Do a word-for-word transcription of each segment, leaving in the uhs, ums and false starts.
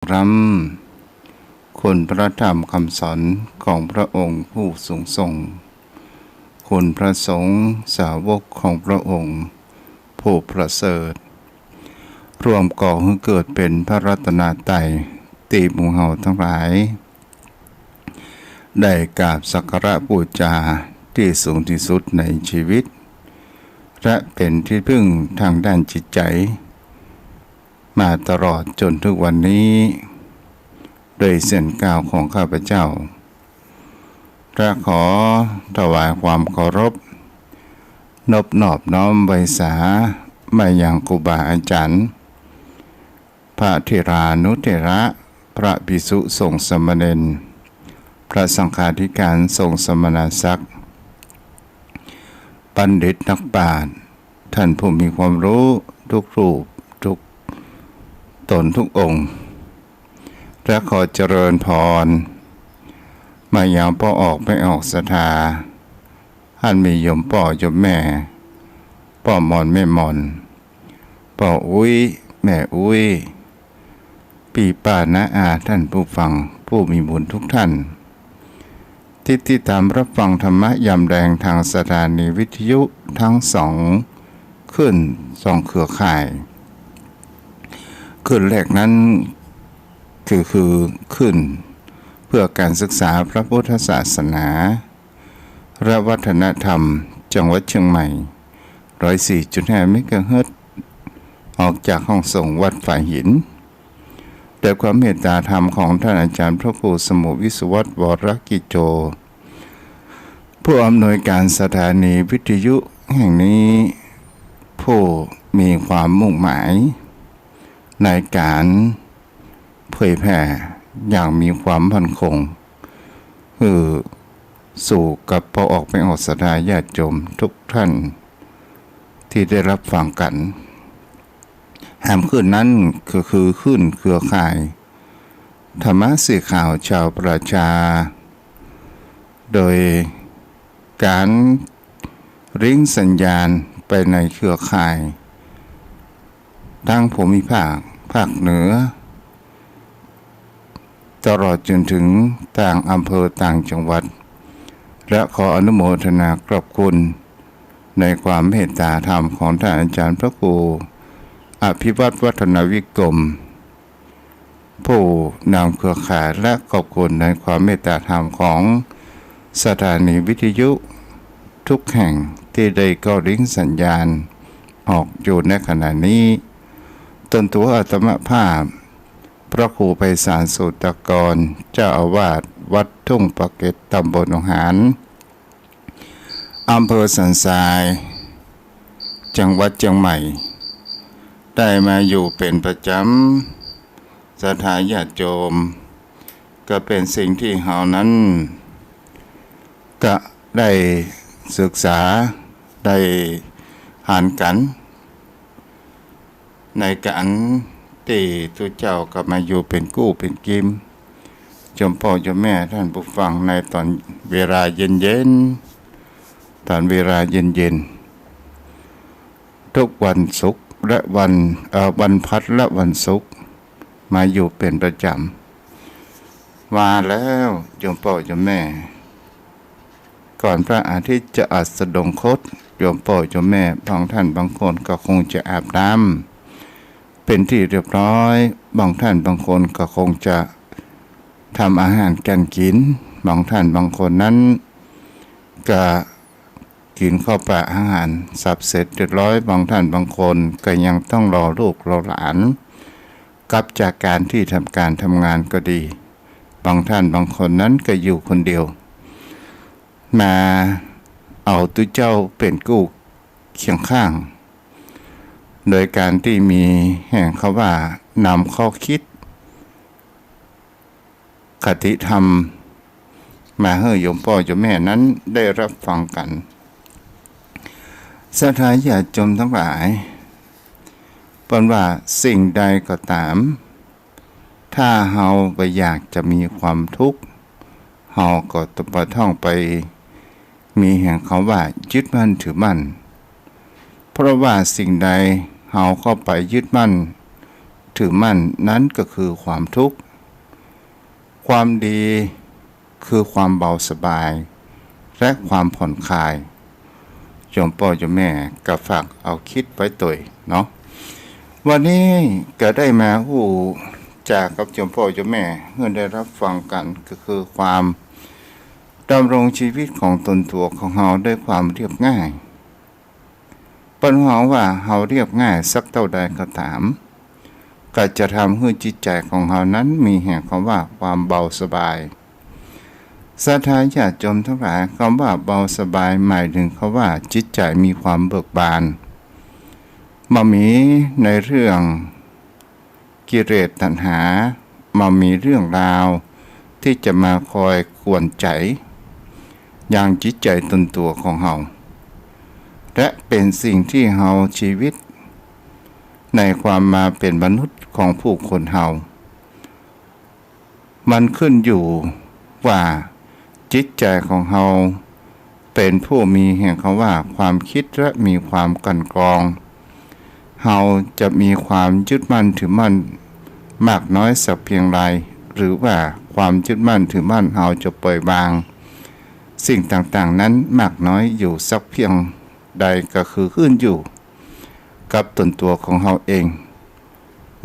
ล้ำ คุณพระธรรมคำสอนของพระองค์ผู้สูงส่ง คุณพระสงฆ์สาวกของพระองค์ผู้ประเสริฐ ร่วมก่อหื้อเกิดเป๋นพระรัตนตรัย ตี้หมู่เฮาตังหลาย ได้กราบสักการะบูชาตี้สูงตี้สุดในชีวิต และเป๋นตี้พึ่งตางด้านจิตใจ๋ มาตลอดจ๋นเถิงวันนี้ โดยเสียงกล่าวของข้าพเจ้า และขอถวายความเคารพ นบนอบน้อมไหว้สา มายังครูบาอาจ๋ารย์ พระเถรานุเถระ พระภิกษุสงฆ์สามเณร พระสังฆาธิการสงฆ์สมณศักดิ์ บัณฑิตนักปราชญ์ ท่านผู้มีความรู้ทุกรูปทุกต๋นทุกองค์ และขอเจริญพร มายังป้อออกแม่ออกศรัทธา อันมีโยมป้อโยมแม่ ป้อมอนแม่มอน ป้ออุ๊ยแม่อุ๊ย ปี้ป้าน้าอาท่านผู้ฟังผู้มีบุญทุกท่าน ตี้ติดต๋ามรับฟังธรรมะยามแลงตางสถานีวิทยุตึงสองคลื่นสองเครือข่าย คลื่นแรกนั้นคือ คือคลื่นเพื่อการศึกษาพระพุทธศาสนา และวัฒนธรรมจังหวัดเชียงใหม่ ร้อยสี่จุดห้าเมกะเฮิรตซ์ ออกจากห้องส่งวัดฝายหิน ด้วยความเมตตาธรรมของท่านอาจารย์พระครูสมุห์วิศวัฒน์ วรกิจโจ ผู้อำนวยการสถานีวิทยุแห่งนี้ ผู้มีความมุ่งหมายในการเผยแผ่อย่างมีความมั่นคง หื้อสู่กับป้อออกแม่ออกศรัทธาญาติโยมทุกท่าน ตี้ได้รับฟังกั๋น แหมคลื่นนั้นก็คือคลื่นเครือข่ายธรรมะสื่อข่าวชาวประชา โดยก๋านลิงก์สัญญาณไปในเครือข่ายตึงภูมิภาค ภาคเหนือ ตลอดจ๋นเถิงต่างอำเภอต่างจังหวัด และขออนุโมทนาขอบคุณในความเมตตาธรรมของท่านอาจารย์พระครูอภิวัฒน์ วัฒนวิกรม ผู้นำเครือข่าย และขอบคุณในความเมตตาธรรมของสถานีวิทยุทุกแห่งตี้ได้เข้าลิงก์สัญญาณออกอยู่ในขณะนี้ ตนตั๋วอาตมาภาพ พระครูไพศาล สูตรกร เจ้าอาวาสวัดทุ่งปะเก็ด ตำบลหนองหาน อำเภอสันทราย จังหวัดเชียงใหม่ ได้มาอยู่เป๋นประจ๋ำ ศรัทธาญาติโยม ก็เป๋นสิ่งตี้เฮานั้น ก็ได้ศึกษา ได้หันกั๋น ในก๋านตี้ตุ๊เจ้าก็มาอยู่เป๋นกู้เป๋นกิม โยมป้อโยมแม่ท่านผู้ฟัง ในต๋อนเวลาเย็นๆ ต๋อนเวลาเย็นๆ ทุกวันศุกร์และวัน เอ่อ วันพัดและวันศุกร์ มาอยู่เป๋นประจ๋ำ ว่าแล้วโยมป้อโยมแม่ ก่อนพระอาทิตย์จะอัสดงคต โยมป้อโยมแม่บางท่านบางคนก็คงจะอาบน้ำเป๋นตี้เรียบร้อย บางท่านบางคนก็คงจะทำอาหารก๋านกิ๋น บางท่านบางคนนั้นก็กิ๋นข้าวปลาอาหารสับเสร็จเรียบร้อย บางท่านบางคนก็ยังต้องรอลูกรอหลาน กลับจากก๋านตี้ทำก๋านทำงานก็ดี บางท่านบางคนนั้นก็อยู่คนเดียว มาเอาตุ๊เจ้าเป๋นกู้เคียงข้าง โดยก๋านตี้มีแหงเขาว่านำข้อคิด คติธรรม มาหื้อโยมป้อโยมแม่นั้นได้รับฟังกั๋น ศรัทธาญาติโยมตังหลาย เปิ้นว่าสิ่งใดก็ต๋าม ถ้าเฮาบ่อยากจะมีความทุกข์ เฮาก็บ่ต้องไปมีแหงเขาว่ายึดมั่นถือมั่น เพราะว่าสิ่งใดเฮาเข้าไปยึดมั่น ถือมั่นนั้นก็คือความทุกข์ ความดีคือความเบาสบาย และความผ่อนคลาย โยมป้อโยมแม่ก็ฝากเอากึ๊ดไว้ตวยเนาะ วันนี้ก็ได้มาอู้จ๋ากับโยมป้อโยมแม่หื้อได้ฮับฟังกั๋น ก็คือความดำรงชีวิตของตนตั๋วของเฮาด้วยความเรียบง่าย เปิ้นฮ้องว่าเฮาเรียบง่ายสักเต้าใดก็ต๋าม ก็จะทำหื้อจิตใจ๋ของเฮานั้นมีแห่งกำว่าความเบาสบาย ศรัทธาญาติโยมตังหลาย กำว่าเบาสบายหมายเถิงกำว่าจิตใจ๋มีความเบิกบาน บ่มีในเรื่องกิเลสตัณหา บ่มีเรื่องราวตี้จะมาคอยกวนใจ๋ ยังจิตใจ๋ตนตั๋วของเฮา และเป๋นสิ่งตี้เฮาชีวิต ในความมาเป๋นมนุษย์ของผู้คนเฮา มันขึ้นอยู่ว่าจิตใจ๋ของเฮาเป๋นผู้มีแห่งกำว่าความกึ๊ดและมีความกลั่นกรอง เฮาจะมีความยึดมั่นถือมั่นมากน้อยสักเพียงใด หรือว่าความยึดมั่นถือมั่นเฮาจะปล่อยวางสิ่งต่างๆ นั้นมากน้อยอยู่สักเพียงใด ก็คือขึ้นอยู่กับตนตั๋วของเฮาเอง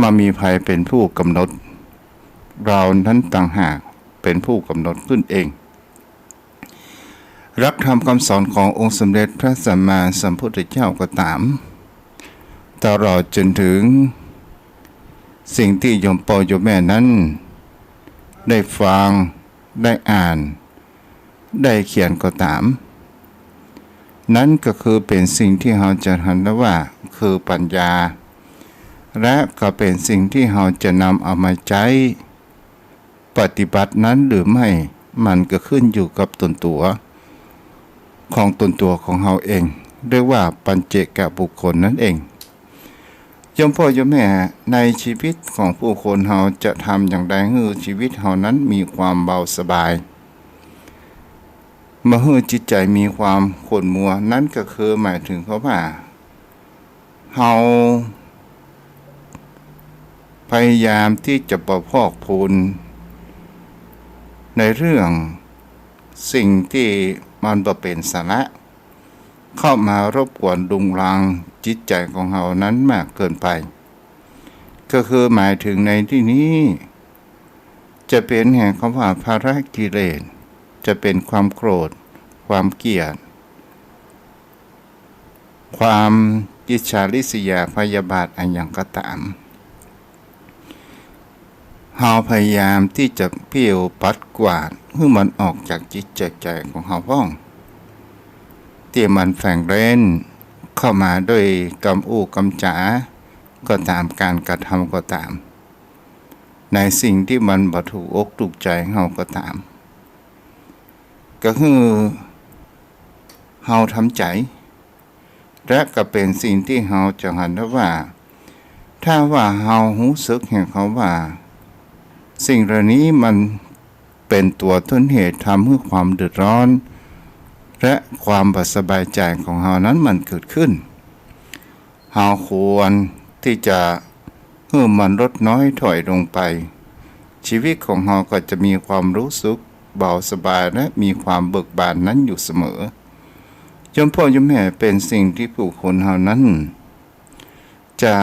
บ่มีใผเป๋นผู้กำหนด เฮานั้นต่างหากเป๋นผู้กำหนดขึ้นเอง หลักธรรมกำสอนขององค์สมเด็จพระสัมมาสัมพุทธเจ้าก็ต๋าม ตลอดจ๋นเถิงสิ่งตี้โยมป้อโยมแม่นั้นได้ฟัง ได้อ่าน ได้เขียนก็ต๋าม นั้นก็คือเป๋นสิ่งตี้เฮาจะหันได้ว่าคือปัญญา และก็เป๋นสิ่งตี้เฮาจะนำเอามาใจ๊ปฏิบัตินั้นหรือไม่ มันก็ขึ้นอยู่กับตนตั๋วของตนตั๋วของเฮาเอง เรียกว่าปัจเจกบุคคลนั้นเอง โยมป้อโยมแม่ ในชีวิตของผู้คนเฮาจะทำอย่างใดหื้อชีวิตเฮานั้นมีความเบาสบาย บ่หื้อจิตใจ๋มีความขุ่นมัว นั้นก็คือหมายเถิงกำว่า เฮาพยายามตี้จะบ่พอกพูนในเรื่องสิ่งตี้มันบ่เป๋นสาระ เข้ามารบกวนรุงรังจิตใจ๋ของเฮานั้นมากเกินไป ก็คือหมายเถิงในตี้นี้ จะเป๋นแห่งกำว่าภาระกิเลส จะเป๋นความโกรธ ความเกลียด ความอิจฉาริษยาพยาบาทอะหยังก็ต๋าม เฮาพยายามตี้จะปิ้วปัดกวาดหื้อมันออกจากจิตจากใจ๋ของเฮาพ่อง ตี้มันแฝงเร้นเข้ามาด้วยกำอู้กำจ๋าก็ต๋าม ก๋านกระทำก็ต๋าม ในสิ่งตี้มันบ่ถูกอกถูกใจ๋เฮาก็ต๋าม ก็หื้อเฮาทำใจ๋ และก็เป๋นสิ่งตี้เฮาจะหันได้ว่า ถ้าว่าเฮาฮู้สึกแห่งกำว่า สิ่งเหล่านี้มันเป๋นตั๋วต้นเหตุทำหื้อความเดือดร้อน และความบ่สบายใจ๋ของเฮานั้นมันเกิดขึ้น เฮาควรตี้จะหื้อมันลดน้อยถอยลงไป ชีวิตของเฮาก็จะมีความฮู้สึกเบาสบายและมีความเบิกบานนั้นอยู่เสมอ โยมป้อโยมแม่ เป๋นสิ่งตี้ผู้คนเฮานั้นจะ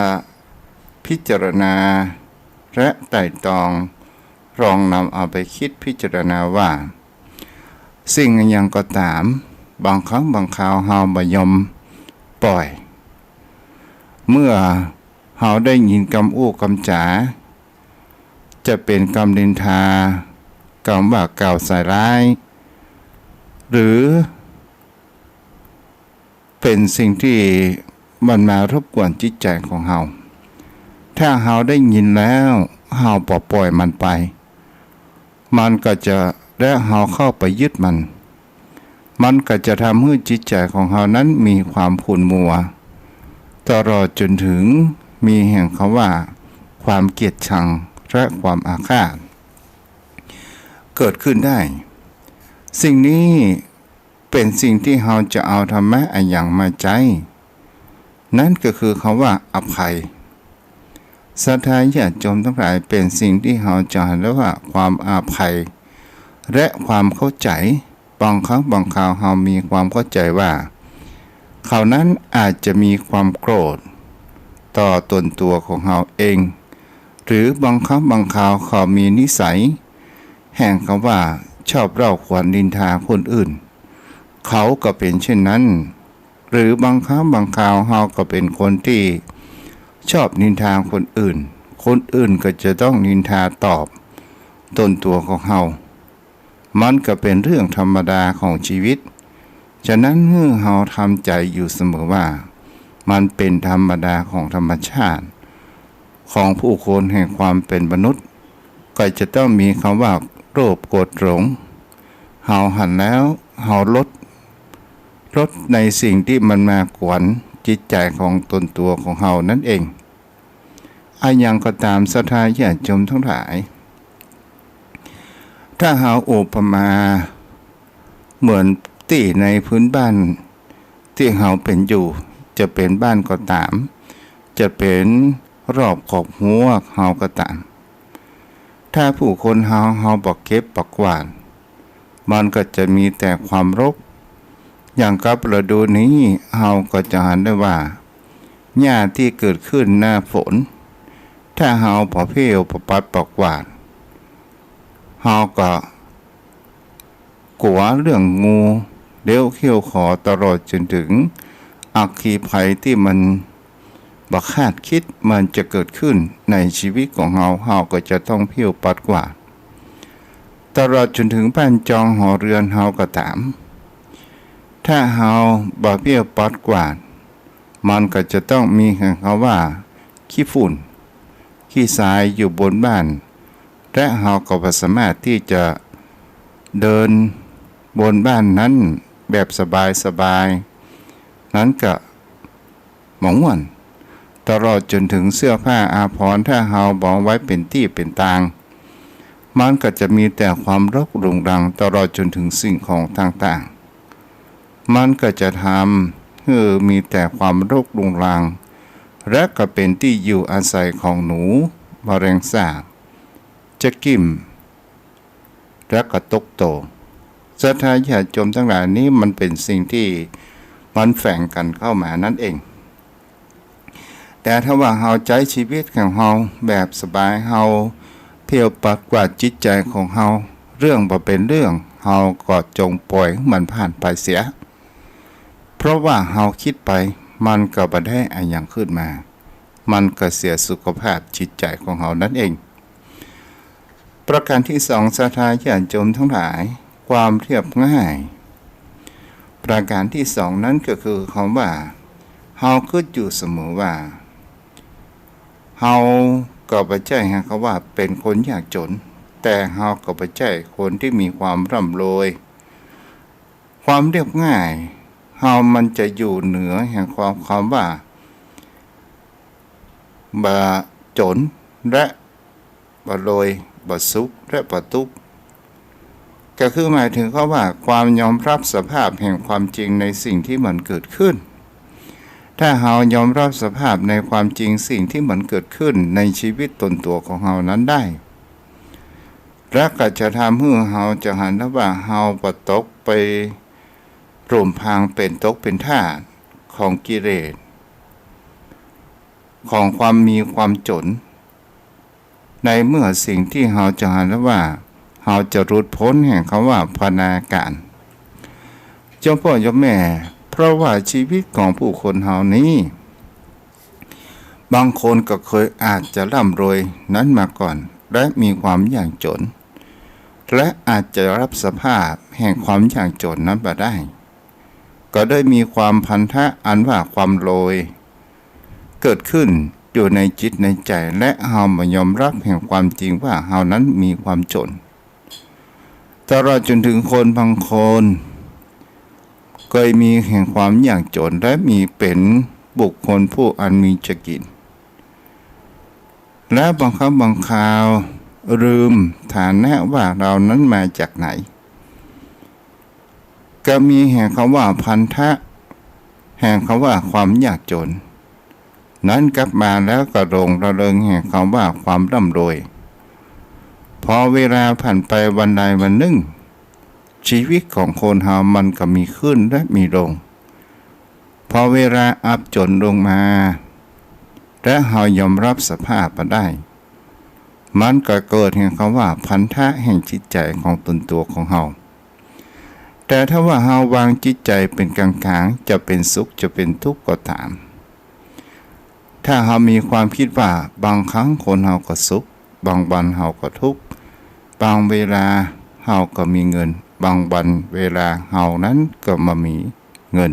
พิจารณาและไตร่ตรอง ลองนำเอาไปกึ๊ดพิจารณาว่า สิ่งอะหยังก็ต๋าม บางครั้งบางคราวเฮาบ่ยอมปล่อย เมื่อเฮาได้ยินกำอู้กำจ๋า จะเป๋นกำนินทา กำว่ากล่าวใส่ร้าย หรือ เป๋นสิ่งตี้มันมารบกวนจิตใจ๋ของเฮา ถ้าเฮาได้ยินแล้ว เฮาบ่ปล่อยมันไป มันก็จะ และเฮาเข้าไปยึดมัน มันก็จะทำหื้อจิตใจ๋ของเฮานั้นมีความขุ่นมัว ตลอดจ๋นเถิงมีแห่งกำว่าความเกลียดชังและความอาฆาต เกิดขึ้นได้ สิ่งนี้ เป๋นสิ่งตี้เฮาจะเอาธรรมะอะหยังมาใจ๊ นั้นก็คือกำว่าอภัย ศรัทธาญาติโยมตังหลาย เป๋นสิ่งตี้เฮาจะหันได้ว่าความอภัย และความเข้าใจ๋ บางครั้งบางคราวเฮามีความเข้าใจ๋ว่า เขานั้นอาจจะมีความโกรธต่อตนตั๋วของเฮาเอง หรือบางครั้งบางคราวเขามีนิสัยแห่งกำว่าชอบเล่าขวัญนินทาคนอื่น เขาก็เป๋นเช่นนั้น หรือบางครั้งบางคราวเฮาก็เป๋นคนตี้ชอบนินทาคนอื่น คนอื่นก็จะต้องนินทาตอบตนตั๋วของเฮา มันก็เป๋นเรื่องธรรมดาของชีวิต ฉะนั้นหื้อเฮาทำใจ๋อยู่เสมอว่า มันเป๋นธรรมดาของธรรมชาติ ของผู้คนแห่งความเป๋นมนุษย์ ก็จะต้องมีกำว่าโลภโกรธหลง เฮาหันแล้วเฮาลด ลดในสิ่งตี้มันมากวนจิตใจ๋ของตนตั๋วของเฮานั้นเอง อะหยังก็ต๋ามศรัทธาญาติโยมตังหลาย ถ้าเฮาอุปมาเหมือนตี้ในพื้นบ้านตี้เฮาเป๋นอยู่ จะเป๋นบ้านก็ต๋าม จะเป๋นรอบขอบฮั้วเฮาก็ต๋าม ถ้าผู้คนเฮา เฮาบ่เก็บบ่กวาด มันก็จะมีแต่ความรก อย่างกับฤดูนี้เฮาก็จะหันได้ว่า หญ้าตี้เกิดขึ้นหน้าฝน ถ้าเฮาบ่เผี้ยวบ่ปัดบ่กวาด เฮาก็กั๋วเรื่องงูเลี้ยวเขี้ยวขอ ตลอดจ๋นถึงอัคคีภัยตี้มันบ่คาดกึ๊ดมันจะเกิดขึ้นในชีวิตของเฮา เฮาก็จะต้องเผี้ยวปัดกวาด ตลอดจ๋นถึงบ้านจองหอเฮือนเฮาก็ต๋าม ถ้าเฮาบ่เผี้ยวปัดกวาด มันก็จะต้องมีแห่งกำว่าขี้ฝุ่น ขี้ทรายอยู่บนบ้าน และเฮาก็บ่สามารถตี้จะเดินบนบ้านนั้นแบบสบายๆ นั้นก็ บ่ม่วน ตลอดจ๋นถึงเสื้อผ้าอาภรณ์ ถ้าเฮาบ่ไว้เป๋นตี้เป๋นตาง มันก็จะมีแต่ความรกรุงรัง ตลอดจ๋นถึงสิ่งของต่างๆ มันก็จะทำหื้อมีแต่ความรกรุงรัง และก็เป๋นตี้อยู่อาศัยของหนู แมลงสาบ จะกิ่ม และก็ตกโต ศรัทธาญาติโยมตังหลาย นี้มันเป๋นสิ่งตี้มันแฝงกั๋นเข้ามานั้นเอง แต่ถ้าว่าเฮาใจ๊ชีวิตของเฮาแบบสบาย เฮาเผี้ยวปัดกวาดจิตใจ๋ของเฮา เรื่องบ่เป๋นเรื่อง เฮาก็จงป่อยหื้อมันผ่านไปเสีย เพราะว่าเฮากึ๊ดไป มันก็บ่ได้อะหยังขึ้นมา มันก็เสียสุขภาพจิตใจ๋ของเฮานั้นเอง ประก๋านตี้สอง ศรัทธาญาติโยมตังหลาย ความเรียบง่าย ประก๋านตี้สองนั้นก็คือกำว่า เฮากึ๊ดอยู่เสมอว่า เฮาก็บ่ใจ้แห่งกำว่าเป๋นคนยากจ๋น แต่เฮาก็บ่ใจ้คนตี้มีความร่ำรวย ความเรียบง่ายเฮามันจะอยู่เหนือแห่งความ กำว่า บ่จ๋น และบ่รวย บ่สุข และบ่ตุ๊กข์ ก็คือหมายถึงกำว่าความยอมรับสภาพแห่งความจริงในสิ่งตี้มันเกิดขึ้น ถ้าเฮายอมรับสภาพในความจริงสิ่งตี้มันเกิดขึ้นในชีวิตตนตั๋วของเฮานั้นได้ และก็จะทำหื้อเฮาจะหันได้ว่าเฮาบ่ตกไปลุ่มพรางเป๋นตกเป๋นทาสของกิเลส ของความมีความจ๋น ในเมื่อสิ่งตี้เฮาจะหันได้ว่าเฮาจะหลุดป๊นแห่งกำว่าพันธนาก๋าน โยมป้อโยมแม่ เพราะว่าชีวิตของผู้คนเฮานี้ บางคนก็เคยอาจจะร่ำรวยนั้นมาก่อน และมีความยากจ๋น และอาจจะรับสภาพแห่งความยากจ๋นนั้นบ่ได้ ก็ได้มีความพันธะอันว่าความรวย เกิดขึ้นอยู่ในจิตในใจ๋ และเฮาบ่ยอมรับแห่งความจริงว่าเฮานั้นมีความจ๋น ตลอดจ๋นถึงคนบางคน เกยมีแห่งความยากจ๋น และมีเป๋นบุคคลผู้อันมีจะกิ๋น และบางครั้งบางคราวลืมฐานะว่าเฮานั้นมาจากไหน ก็มีแห่งกำว่าพันธะ แห่งกำว่าความยากจ๋น นั้นกลับมาแล้วก็หลงระเริงแห่งกำว่าความร่ำรวย พอเวลาผ่านไปวันใดวันนึ่ง ชีวิตของคนเฮามันก็มีขึ้นและมีลง พอเวลาอับจนลงมา และเฮายอมรับสภาพบ่ได้ มันก็เกิดแห่งกำว่าพันธะแห่งจิตใจ๋ของตนตั๋วของเฮา แต่ถ้าว่าเฮาวางจิตใจ๋เป๋นก๋างๆ จะเป๋นสุขจะเป๋นทุกข์ก็ต๋าม ถ้าเฮามีความกึ๊ดว่าบางครั้งคนเฮาก็สุข บางวันเฮาก็ทุกข์ บางเวลาเฮาก็มีเงิน บางวันเวลาเฮานั้นก็บ่มีเงิน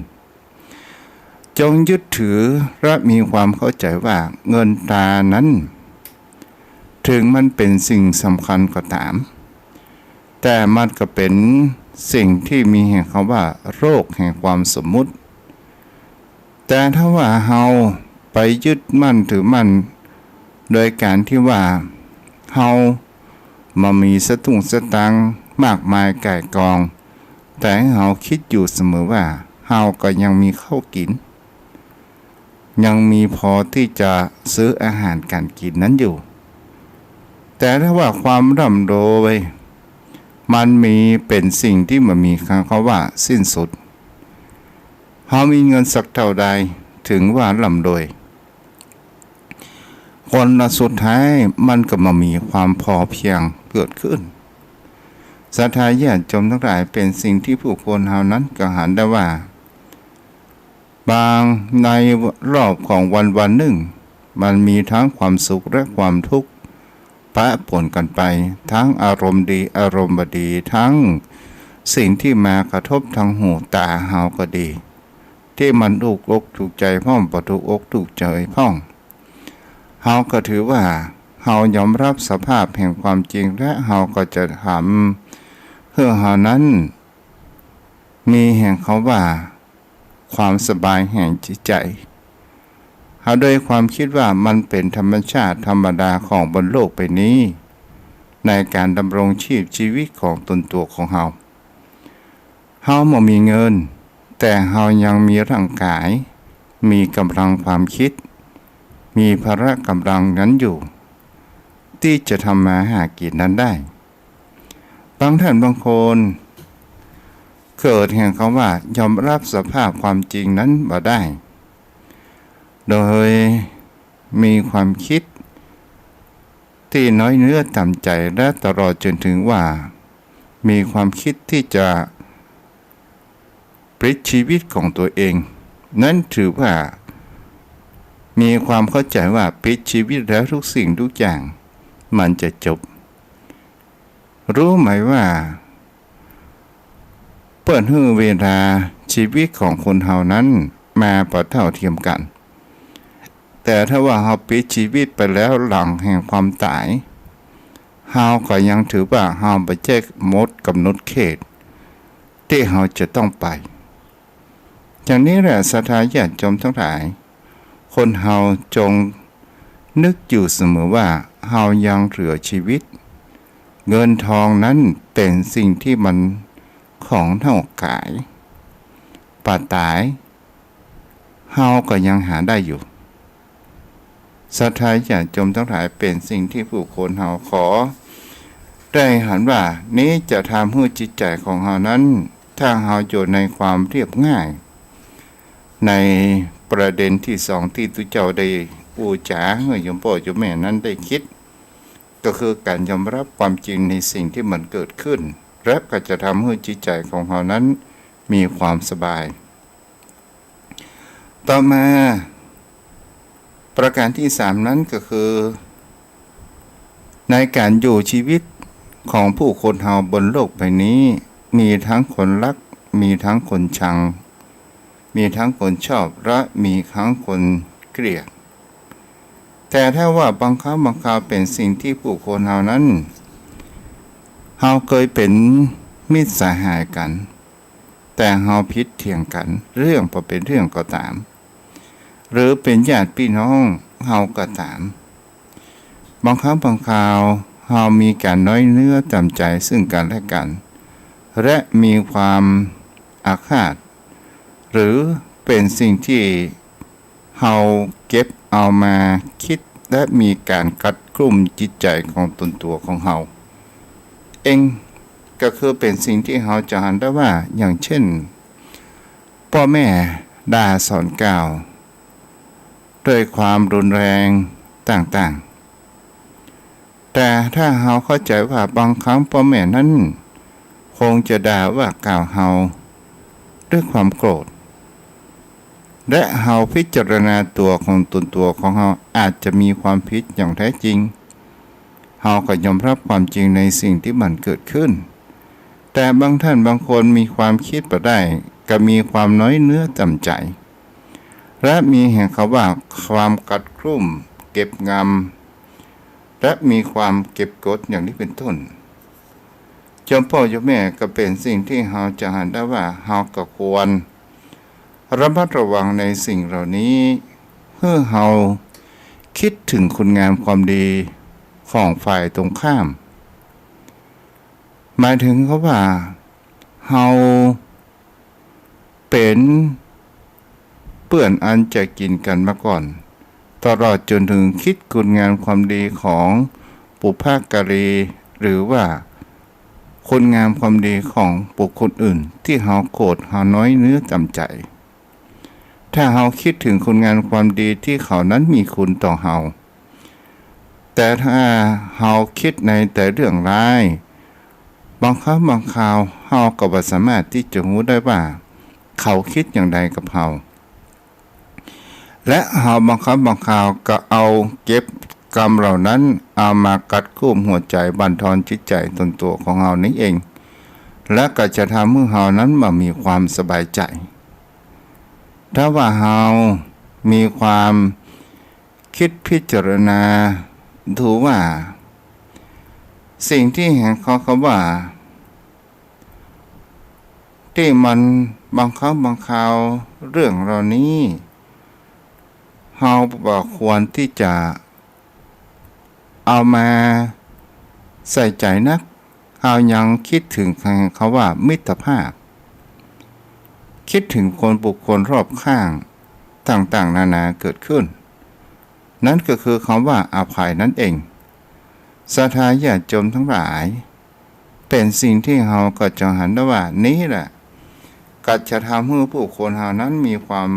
จงยึดถือและมีความเข้าใจ๋ว่าเงินตรานั้น เถิงมันเป๋นสิ่งสำคัญก็ต๋าม แต่มันก็เป๋นสิ่งตี้มีแห่งกำว่าโลกแห่งความสมมุติ แต่ถ้าว่าเฮาไปยึดมั่นถือมั่น โดยก๋านตี้ว่าเฮาบ่มีสตุ้งสตางค์มากมายก่ายกอง แต่เฮากึ๊ดอยู่เสมอว่าเฮาก็ยังมีข้าวกิ๋น ยังมีพอตี้จะซื้ออาหารก๋านกิ๋นนั้นอยู่ แต่ถ้าว่าความร่ำรวยมันมีเป๋นสิ่งตี้บ่มีคำว่าสิ้นสุด เฮามีเงินสักเต้าใดเถิงว่าร่ำรวย คนละสุดท้ายมันก็บ่มีความพอเพียงเกิดขึ้น ศรัทธาญาติโยมตังหลาย เป๋นสิ่งตี้ผู้คนเฮานั้นก็หันได้ว่า บางในรอบของวันวันนึ่ง มันมีทั้งความสุขและความทุกข์ปะปนกั๋นไป ทั้งอารมณ์ดีอารมณ์บ่ดี ทั้งสิ่งตี้มากระทบตางหูต๋าเฮาก็ดี ตี้มันถูกอกถูกใจ๋พ่อง บ่ถูกอกถูกใจ๋พ่อง เฮาก็ถือว่าเฮายอมรับสภาพแห่งความจริง และเฮาก็จะทำหื้อเฮานั้นมีแห่งกำว่าความสบายแห่งจิตใจ๋ เฮาโดยความกึ๊ดว่ามันเป๋นธรรมชาติธรรมดาของบนโลกใบนี้ ในก๋านดำรงชีพชีวิตของตนตั๋วของเฮา เฮาบ่มีเงิน แต่เฮายังมีร่างก๋าย มีก๋ำลังความกึ๊ด มีพละก๋ำลังนั้นอยู่ ตี้จะทำมาหากิ๋นนั้นได้ บางท่านบางคนเกิดแห่งกำว่ายอมรับสภาพความจริงนั้นบ่ได้ โดยมีความกึ๊ดตี้น้อยเนื้อต่ำใจ๋ และตลอดจ๋นเถิงว่ามีความกึ๊ดตี้จะ ปิดชีวิตของตั๋วเอง นั้นถือว่ามีความเข้าใจ๋ว่าปิดชีวิตแล้วทุกสิ่งทุกอย่างมันจะจบ ฮู้ไหมว่าเปิ้นหื้อเวลาชีวิตของคนเฮานั้นมาบ่เต้าเตียมกั๋น แต่ถ้าว่าเฮาปิดชีวิตไปแล้วหลังแห่งความต๋าย เฮาก็ยังถือว่าเฮาบ่ใจ้หมดก๋ำหนดเขตตี้เฮาจะต้องไป อย่างนี้แหละศรัทธาญาติโยมตังหลาย คนเฮาจงนึกอยู่เสมอว่าเฮายังเหลือชีวิต เงินทองนั้นเป๋นสิ่งตี้มันของเน่าก๋าย บ่ต๋าย เฮาก็ยังหาได้อยู่ ศรัทธาญาติโยมตังหลาย เป๋นสิ่งตี้ผู้คนเฮาขอได้หันว่า นี้จะทำหื้อจิตใจ๋ของเฮานั้น ถ้าเฮาอยู่ในความเรียบง่าย ในประเด็นตี้สองตี้ตุ๊เจ้าได้อู้จ๋าหื้อโยมป้อโยมแม่นั้นได้กึ๊ด ก็คือก๋านยอมรับความจริงในสิ่งตี้มันเกิดขึ้น และก็จะทำหื้อจิตใจ๋ของเฮานั้นมีความสบาย ต่อมาประก๋านตี้สามนั้นก็คือ ในก๋านอยู่ชีวิตของผู้คนเฮาบนโลกใบนี้ มีตึงคนฮัก มีตึงคนชัง มีตึงคนชอบ และมีตึงคนเกลียด แต่ถ้าว่าบางครั้งบางคราวเป๋นสิ่งตี้ผู้คนเฮานั้น เฮาเกยเป๋นมิตรสหายกั๋น แต่เฮาผิดเถียงกั๋นเรื่องบ่เป๋นเรื่องก็ต๋าม หรือเป๋นญาติปี้น้องเฮาก็ต๋าม บางครั้งบางคราวเฮามีก๋านน้อยเนื้อต่ำใจ๋ซึ่งกั๋นและกั๋น และมีความอาฆาต หรือเป๋นสิ่งตี้เฮาเก็บ เอามากึ๊ดและมีก๋านกัดกลุ้มจิตใจ๋ของต๋นตั๋วของเฮาเอง ก็คือเป๋นสิ่งตี้เฮาจะหันได้ว่า อย่างเจ้น ป้อแม่ด่าสอนกล่าว ด้วยความรุนแรงต่างๆ แต่ถ้าเฮาเข้าใจ๋ว่าบางครั้งป้อแม่นั้นคงจะด่าว่ากล่าวเฮาด้วยความโกรธ และเฮาพิจารณาตั๋วของต๋นตั๋วของเฮาอาจจะมีความผิดอย่างแท้จริง เฮาก็ยอมฮับความจริงในสิ่งตี้มันเกิดขึ้น แต่บางท่านบางคนมีความกึ๊ดบ่ได้ ก็มีความน้อยเนื้อต่ำใจ๋ และมีแห่งกำว่าความกัดกลุ้มเก็บงำ และมีความเก็บกดอย่างนี้เป๋นต้น โยมป้อโยมแม่ ก็เป๋นสิ่งตี้เฮาจะหันได้ว่าเฮาก็ควรระมัดระวังในสิ่งเหล่านี้ หื้อเฮากึ๊ดเถิงคุณงามความดีของฝ่ายตรงข้าม หมายเถิงกำว่าเฮา เป๋นเปื้อนอันจะกิ๋นกั๋นมาก่อน ตลอดจ๋นเถิงกึ๊ดคุณงามความดีของบุพการี หรือว่าคุณงามความดีของบุคคลอื่นตี้เฮาโกรธเฮาน้อยเนื้อต่ำใจ๋ ถ้าเฮากึ๊ดเถิงคุณงามความดีตี้เขานั้นมีคุณต่อเฮา แต่ถ้าเฮากึ๊ดในแต่เรื่องร้าย บางครั้งบางคราวเฮาก็บ่สามารถตี้จะฮู้ได้ว่าเขากึ๊ดอย่างใดกับเฮา และเฮาบางครั้งบางคราวก็เอาเก็บกำเหล่านั้นเอามากัดกลุ้มหัวใจ๋บั่นทอนจิตใจ๋ต๋นตั๋วของเฮานี้เอง และก็จะทำหื้อเฮานั้นบ่มีความสบายใจ๋ ถ้าว่าเฮามีความกึ๊ดพิจารณาดูว่า สิ่งตี้แห่งกำว่า ตี้มันบางครั้งบางคราวเรื่องเหล่านี้ เฮาบ่ควรตี้จะเอามาใส่ใจ๋นัก เฮายังกึ๊ดเถิงแห่งกำว่ามิตรภาพ กึ๊ดเถิงคนบุคคลรอบข้างต่างๆ นานาเกิดขึ้น นั้นก็คือกำว่าอภัยนั้นเอง ศรัทธาญาติโยมตังหลาย เป๋นสิ่งตี้เฮาก็จะหันได้ว่านี้แหละ ก็จะทำหื้อบุคคลเฮานั้นมีความ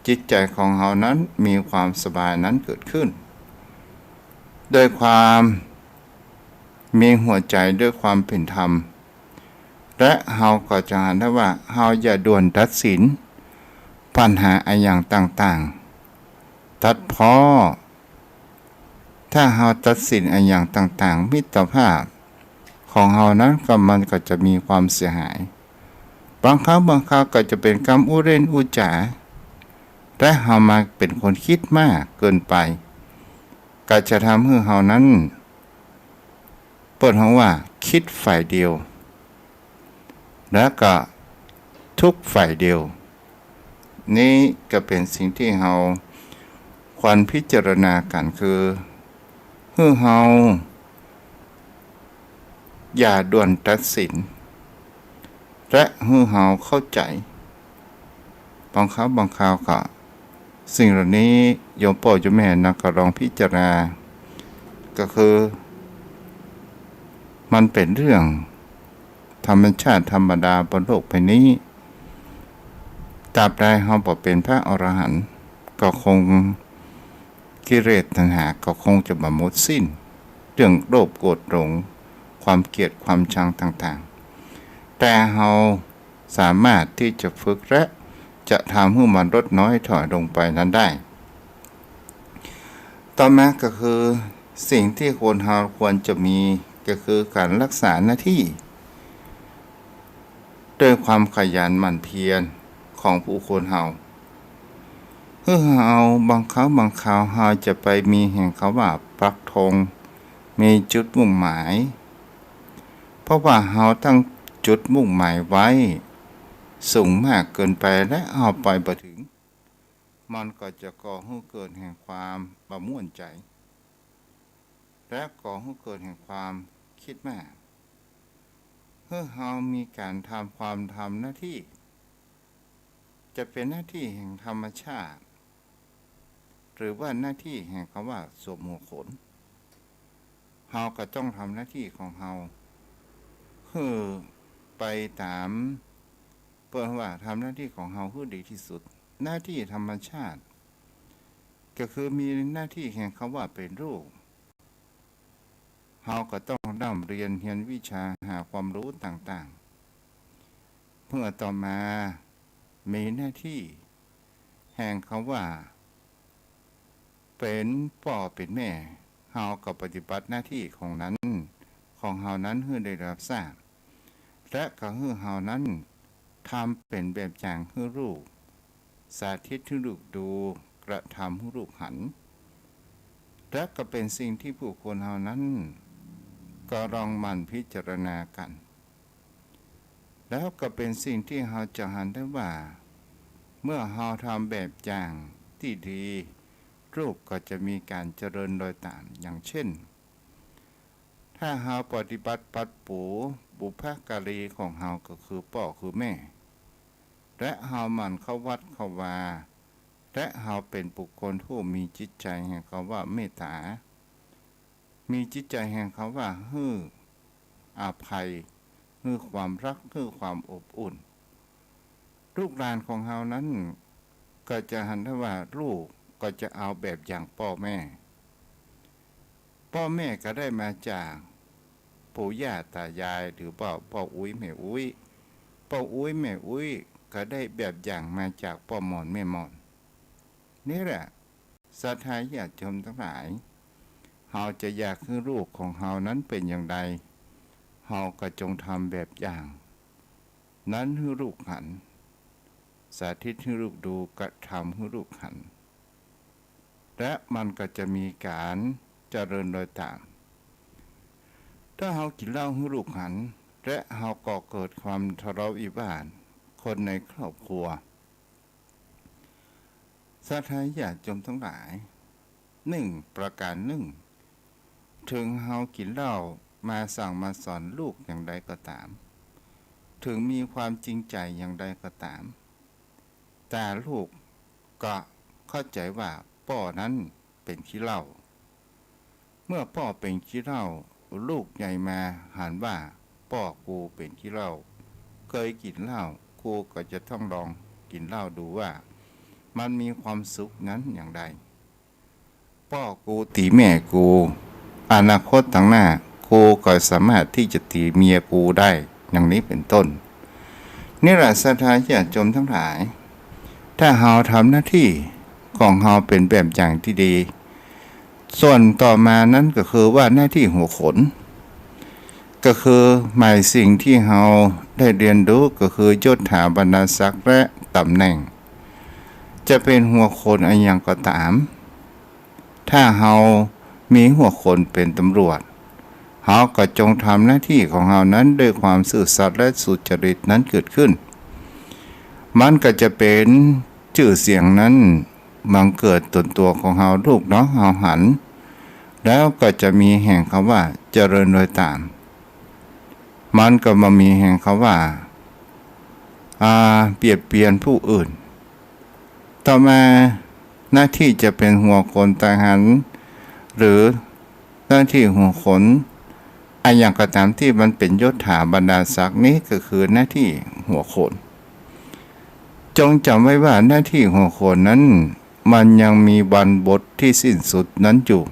จิตใจ๋ของเฮานั้นมีความสบายนั้นเกิดขึ้น ด้วยความมีหัวใจ๋ด้วยความเป๋นธรรม และเฮาก็จะหันได้ว่าเฮาอย่าด่วนตัดสินปัญหาอะหยังต่างๆ ตัดเป๋าะ ถ้าเฮาตัดสินอะหยังต่างๆ มิตรภาพของเฮานั้นก็มันก็จะมีความเสียหาย บางครั้งบางคราวก็จะเป๋นกำอู้เล่นอู้จ๋า และเฮามาเป๋นคนกึ๊ดมากเกินไป ก็จะทำหื้อเฮานั้น เปิ้นฮ้องว่ากึ๊ดฝ่ายเดียว และก็ทุกข์ฝ่ายเดียว นี้ก็เป๋นสิ่งตี้เฮาควรพิจารณากั๋น คือ หื้อเฮาอย่าด่วนตัดสิน และหื้อเฮาเข้าใจ๋ บางครั้งบางคราวก็ สิ่งเหล่านี้โยมป้อโยมแม่นะก็ลองพิจารณา ก็คือ มันเป๋นเรื่องธรรมชาติธรรมดาบนโลกใบนี้ ตราบใดเฮาบ่เป๋นพระอรหันต์ ก็คง กิเลสตัณหาก็คงจะบ่หมดสิ้น เรื่องโลภโกรธหลง ความเกลียดความชังต่างๆ แต่เฮาสามารถตี้จะฝึกและจะทำหื้อมันลดน้อยถอยลงไปนั้นได้ ต่อมาก็คือสิ่งตี้คนเฮาควรจะมีก็คือก๋านรักษาหน้าตี้ ด้วยความขยันหมั่นเพียรของผู้คนเฮา หื้อเฮาบางครั้งบางคราวเฮาจะไปมีแห่งกำว่าปักธง มีจุดมุ่งหมาย เพราะว่าเฮาตั้งจุดมุ่งหมายไว้สูงมากเกินไปและเฮาไปบ่เถิง มันก็จะก่อหื้อเกิดแห่งความบ่ม่วนใจ๋ และก่อหื้อเกิดแห่งความกึ๊ดมาก หื้อเฮามีก๋านทำความทำหน้าตี้ จะเป๋นหน้าตี้แห่งธรรมชาติ หรือว่าหน้าตี้แห่งกำว่าสวมหัวโขน เฮาก็ต้องทำหน้าตี้ของเฮาหื้อไปต๋าม เปิ้นว่าทำหน้าตี้ของเฮาหื้อดีตี้สุด หน้าตี้ธรรมชาติ ก็คือมีหน้าตี้แห่งกำว่าเป๋นลูก เฮาก็ต้องร่ำเรียนเฮียนวิชาหาความฮู้ต่างๆ เมื่อต่อมามีหน้าตี้แห่งกำว่าเป๋นป้อเป๋นแม่ เฮาก็ปฏิบัติหน้าตี้ของนั้น ของเฮานั้นหื้อได้รับทราบ และก็หื้อเฮานั้นทำเป๋นแบบอย่างหื้อลูก สาธิตหื้อลูกดู กระทำหื้อลูกหัน และก็เป๋นสิ่งตี้บุคคลเฮานั้นก็ลองหมั่นพิจารณากั๋น แล้วก็เป๋นสิ่งตี้เฮาจะหันได้ว่า เมื่อเฮาทำแบบอย่างตี้ดี ลูกก็จะมีก๋านเจริญรอยต๋าม อย่างเช่น ถ้าเฮาปฏิบัติปรับปรุงบุพการีของเฮาก็คือป้อคือแม่ และเฮาหมั่นเข้าวัดเข้าวา และเฮาเป๋นบุคคลผู้มีจิตใจ๋แห่งกำว่าเมตต๋า มีจิตใจ๋แห่งกำว่าหื้ออภัย หื้อความฮัก หื้อความอบอุ่น ลูกหลานของเฮานั้นก็จะหันได้ว่าลูกก็จะเอาแบบอย่างป้อแม่ ป้อแม่ก็ได้มาจากปู่ย่าต๋ายาย หรือว่าป้ออุ๊ยแม่อุ๊ย ป้ออุ๊ยแม่อุ๊ยก็ได้แบบอย่างมาจากป้อหม่อนแม่หม่อน นี่แหละ ศรัทธาญาติโยมตังหลาย เฮาจะอยากหื้อลูกของเฮานั้นเป๋นอย่างใด เฮาก็จงทำแบบอย่างนั้นหื้อลูกหัน สาธิตหื้อลูกดู กระทำหื้อลูกหัน และมันก็จะมีก๋านเจริญรอยต๋าม ถ้าเฮากิ๋นเหล้าหื้อลูกหัน และเฮาก่อเกิดความทะเลาะวิวาทคนในครอบครัว ศรัทธาญาติโยมตังหลาย นึ่งประก๋านนึ่ง เถิงเฮากิ๋นเหล้ามาสั่งมาสอนลูกอย่างใดก็ต๋าม เถิงมีความจริงใจ๋อย่างใดก็ต๋าม แต่ลูกก็เข้าใจ๋ว่าป้อนั้นเป๋นขี้เหล้า เมื่อป้อเป๋นขี้เหล้า ลูกใหญ่มาหันว่าป้อกูเป๋นขี้เหล้า เกยกิ๋นเหล้า กูก็จะต้องลองกิ๋นเหล้าดูว่ามันมีความสุขนั้นอย่างใด ป้อกูตี๋แม่กู อนาคตตางหน้ากูก็สามารถตี้จะตี๋เมียกูได้ อย่างนี้เป๋นต้น นี่แหละศรัทธาญาติโยมตังหลาย ถ้าเฮาทำหน้าตี้ของเฮาเป๋นแบบอย่างตี้ดี ส่วนต่อมานั้นก็คือว่าหน้าตี้หัวโขน ก็คือหมายสิ่งตี้เฮาได้เฮียนฮู้ก็คือยศถาบรรดาศักดิ์และต๋ำแหน่ง จะเป๋นหัวโขนอะหยังก็ต๋าม ถ้าเฮามีหัวโขนเป๋นตำรวจ เฮาก็จงทำหน้าตี้ของเฮานั้นด้วยความซื่อสัตย์และสุจริตนั้นเกิดขึ้น มันก็จะเป๋นจื้อเสียงนั้นบังเกิดต๋นตั๋วของเฮา ลูกน้องเฮาหัน แล้วก็จะมีแห่งกำว่าเจริญรอยต๋าม มันก็บ่มีแห่งกำว่า อ่า เบียดเบียนผู้อื่น ต่อมาหน้าตี้จะเป๋นหัวโขนทหาร หรือหน้าตี้หัวโขนอะหยังก็ต๋ามตี้มันเป๋นยศถาบรรดาศักดิ์นี้ก็คือหน้าตี้หัวโขน จงจ๋ำไว้ว่าหน้าตี้หัวโขนนั้นมันยังมีวันหมดตี้สิ้นสุดนั้นอยู่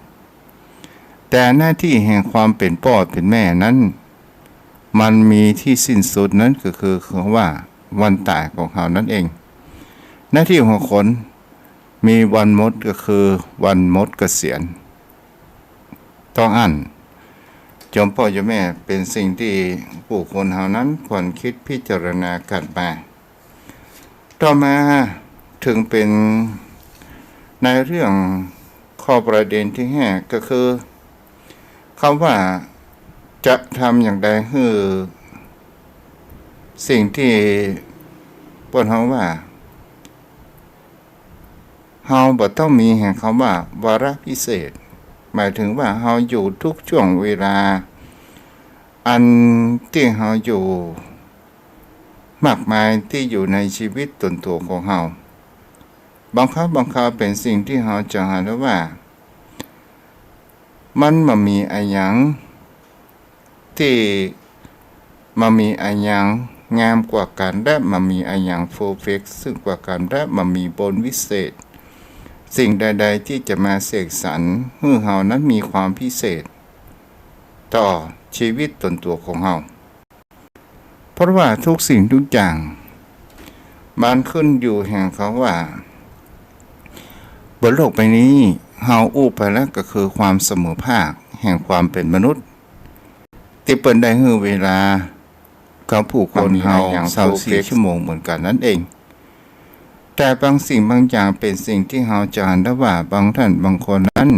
แต่หน้าตี้แห่งความเป๋นป้อเป๋นแม่นั้น มันมีตี้สิ้นสุดนั้นก็คือคำว่าวันต๋ายของเฮานั้นเอง หน้าตี้หัวโขนมีวันหมดก็คือวันหมดเกษียณ ต้องอั้น โยมป้อโยมแม่ เป๋นสิ่งตี้บุคคลเฮานั้นควรกึ๊ดพิจารณากั๋นมา ต่อมาเถิงเป๋นในเรื่องข้อประเด็นตี้ห้า ก็คือ กำว่าจะทำอย่างใดหื้อสิ่งตี้เปิ้นฮ้องว่า เฮาบ่ต้องมีแห่งกำว่าวาระพิเศษ หมายเถิงว่าเฮาอยู่ทุกช่วงเวลา อันตี้เฮาอยู่มากมายตี้อยู่ในชีวิตต๋นตั๋วของเฮา บางครั้งบางคราวเป๋นสิ่งตี้เฮาจะหันได้ว่า มันบ่มีอะหยังตี้ บ่มีอะหยังงามกว่ากั๋น และบ่มีอะหยังเพอร์เฟกต์ซึ่งกว่ากั๋น และบ่มีบนวิเศษ สิ่งใดๆ ตี้จะมาเสกสรรหื้อเฮานั้นมีความพิเศษ ต่อชีวิตต๋นตั๋วของเฮา เพราะว่าทุกสิ่งทุกอย่าง มันขึ้นอยู่แห่งคำว่า บนโลกใบนี้ เฮาอู้ไปแล้วก็คือความเสมอภาคแห่งความเป๋นมนุษย์ ตี้เปิ้นได้หื้อเวลากับผู้คนเฮา บ่มีอะหยัง ซาวสี่ เพอร์เฟกต์ ชั่วโมงเหมือนกั๋นนั้นเอง แต่บางสิ่งบางอย่างเป๋นสิ่งตี้เฮาจะหันได้ว่า บางต้านบางคนนั้น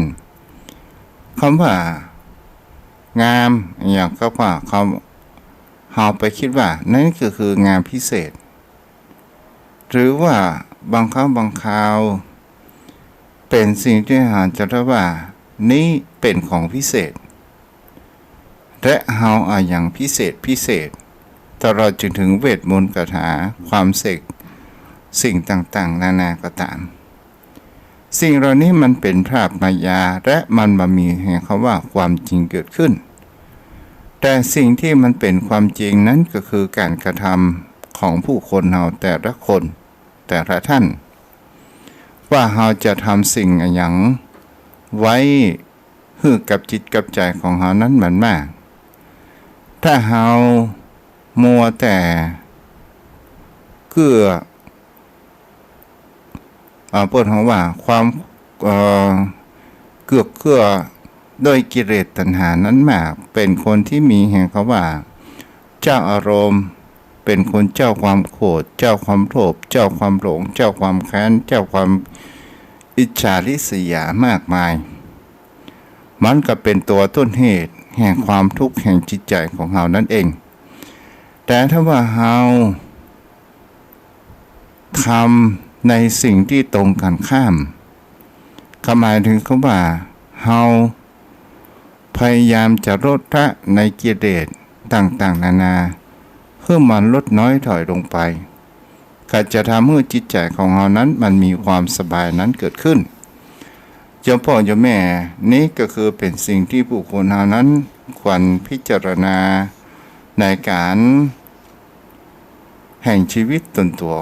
คำว่างาม อย่างกับว่าเขา เฮาไปกึ๊ดว่า นั้นก็คืองามพิเศษ หรือว่าบางครั้งบางคราว เป๋นสิ่งตี้เฮาจะได้ว่า นี้เป๋นของพิเศษ และเฮาอะหยังพิเศษพิเศษ ตลอดจนถึงเวทมนต์คาถา ความเสก สิ่งต่างๆ นานาก็ต๋าม สิ่งเหล่านี้มันเป๋นภาพมายา และมันบ่มีแห่งคำว่าความจริงเกิดขึ้น แต่สิ่งตี้มันเป๋นความจริงนั้นก็คือก๋านกระทำของผู้คนเฮาแต่ละคน แต่ละต้าน ว่าเฮาจะทำสิ่งอะหยังไว้หื้อกับจิตกับใจ๋ของเฮานั้นมันมาก ถ้าเฮามัวแต่เกื้อ เอ่อ เปิ้นฮ้องว่าความ เอ่อ เกือกเกื้อด้วยกิเลสตัณหานั้นมาก เป๋นคนตี้มีแห่งคำว่า เจ้าอารมณ์ เป๋นคนเจ้าความโกรธ เจ้าความโลภ เจ้าความหลง เจ้าความแค้น เจ้าความอิจฉาริษยามากมาย มันก็เป๋นตั๋วต้นเหตุแห่งความทุกข์แห่งจิตใจ๋ของเฮานั้นเอง แต่ถ้าว่าเฮา ทำในสิ่งตี้ตรงกั๋นข้าม ก็หมายถึงคำว่า เฮาพยายามจะลดละในกิเลสต่างๆ นานา หื้อมันลดน้อยถอยลงไป ก็จะทำหื้อจิตใจ๋ของเฮานั้นมันมีความสบายนั้นเกิดขึ้น โยมป้อโยมแม่ นี้ก็คือเป๋นสิ่งตี้ผู้คนเฮานั้นควรพิจารณาในก๋าน แห่งชีวิตต๋นตั๋ว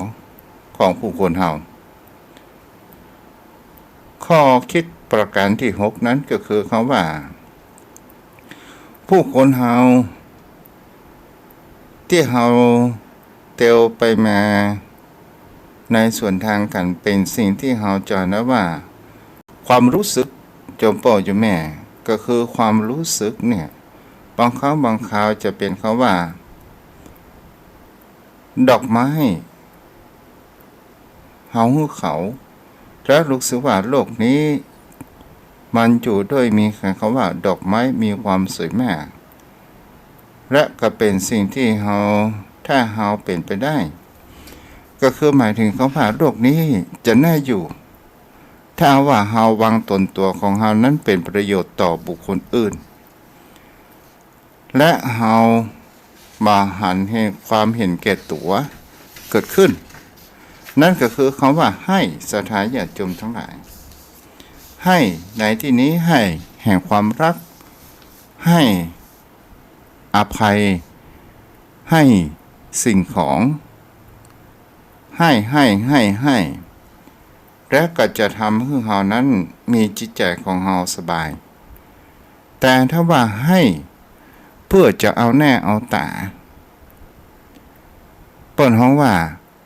ของผู้คนเฮา ข้อกึ๊ดประก๋านตี้หกนั้นก็คือคำว่า ผู้คนเฮา ตี้เฮาเตียวไปมาในสวนตางกั๋น เป๋นสิ่งตี้เฮาจะหันได้ว่า ความรู้สึก โยมป้อโยมแม่ ก็คือความรู้สึกเนี่ย บางครั้งบางคราวจะเป๋นคำว่า ดอกไม้ เฮาหื้อเขา และรู้สึกว่าโลกนี้ มันอยู่ด้วยมีคำว่าดอกไม้มีความสวยมาก และก็เป๋นสิ่งตี้เฮา ถ้าเฮาเป๋นไปได้ ก็คือหมายถึงคำว่าโลกนี้จะน่าอยู่ ถ้าว่าเฮาวางต๋นตั๋วของเฮานั้นเป๋นประโยชน์ต่อบุคคลอื่น และเฮาบ่หันแห่งความเห็นแก่ตั๋วเกิดขึ้น นั้นก็คือคำว่าให้ ศรัทธาญาติโยมตังหลาย ให้ในตี้นี้ให้แห่งความฮัก ให้อภัย ให้สิ่งของ ให้ ให้ ให้ ให้ และก็จะทำหื้อเฮานั้นมีจิตใจ๋ของเฮาสบาย แต่ถ้าว่าให้เปื้อจะเอาแน่เอาต๋า เปิ้นฮ้องว่า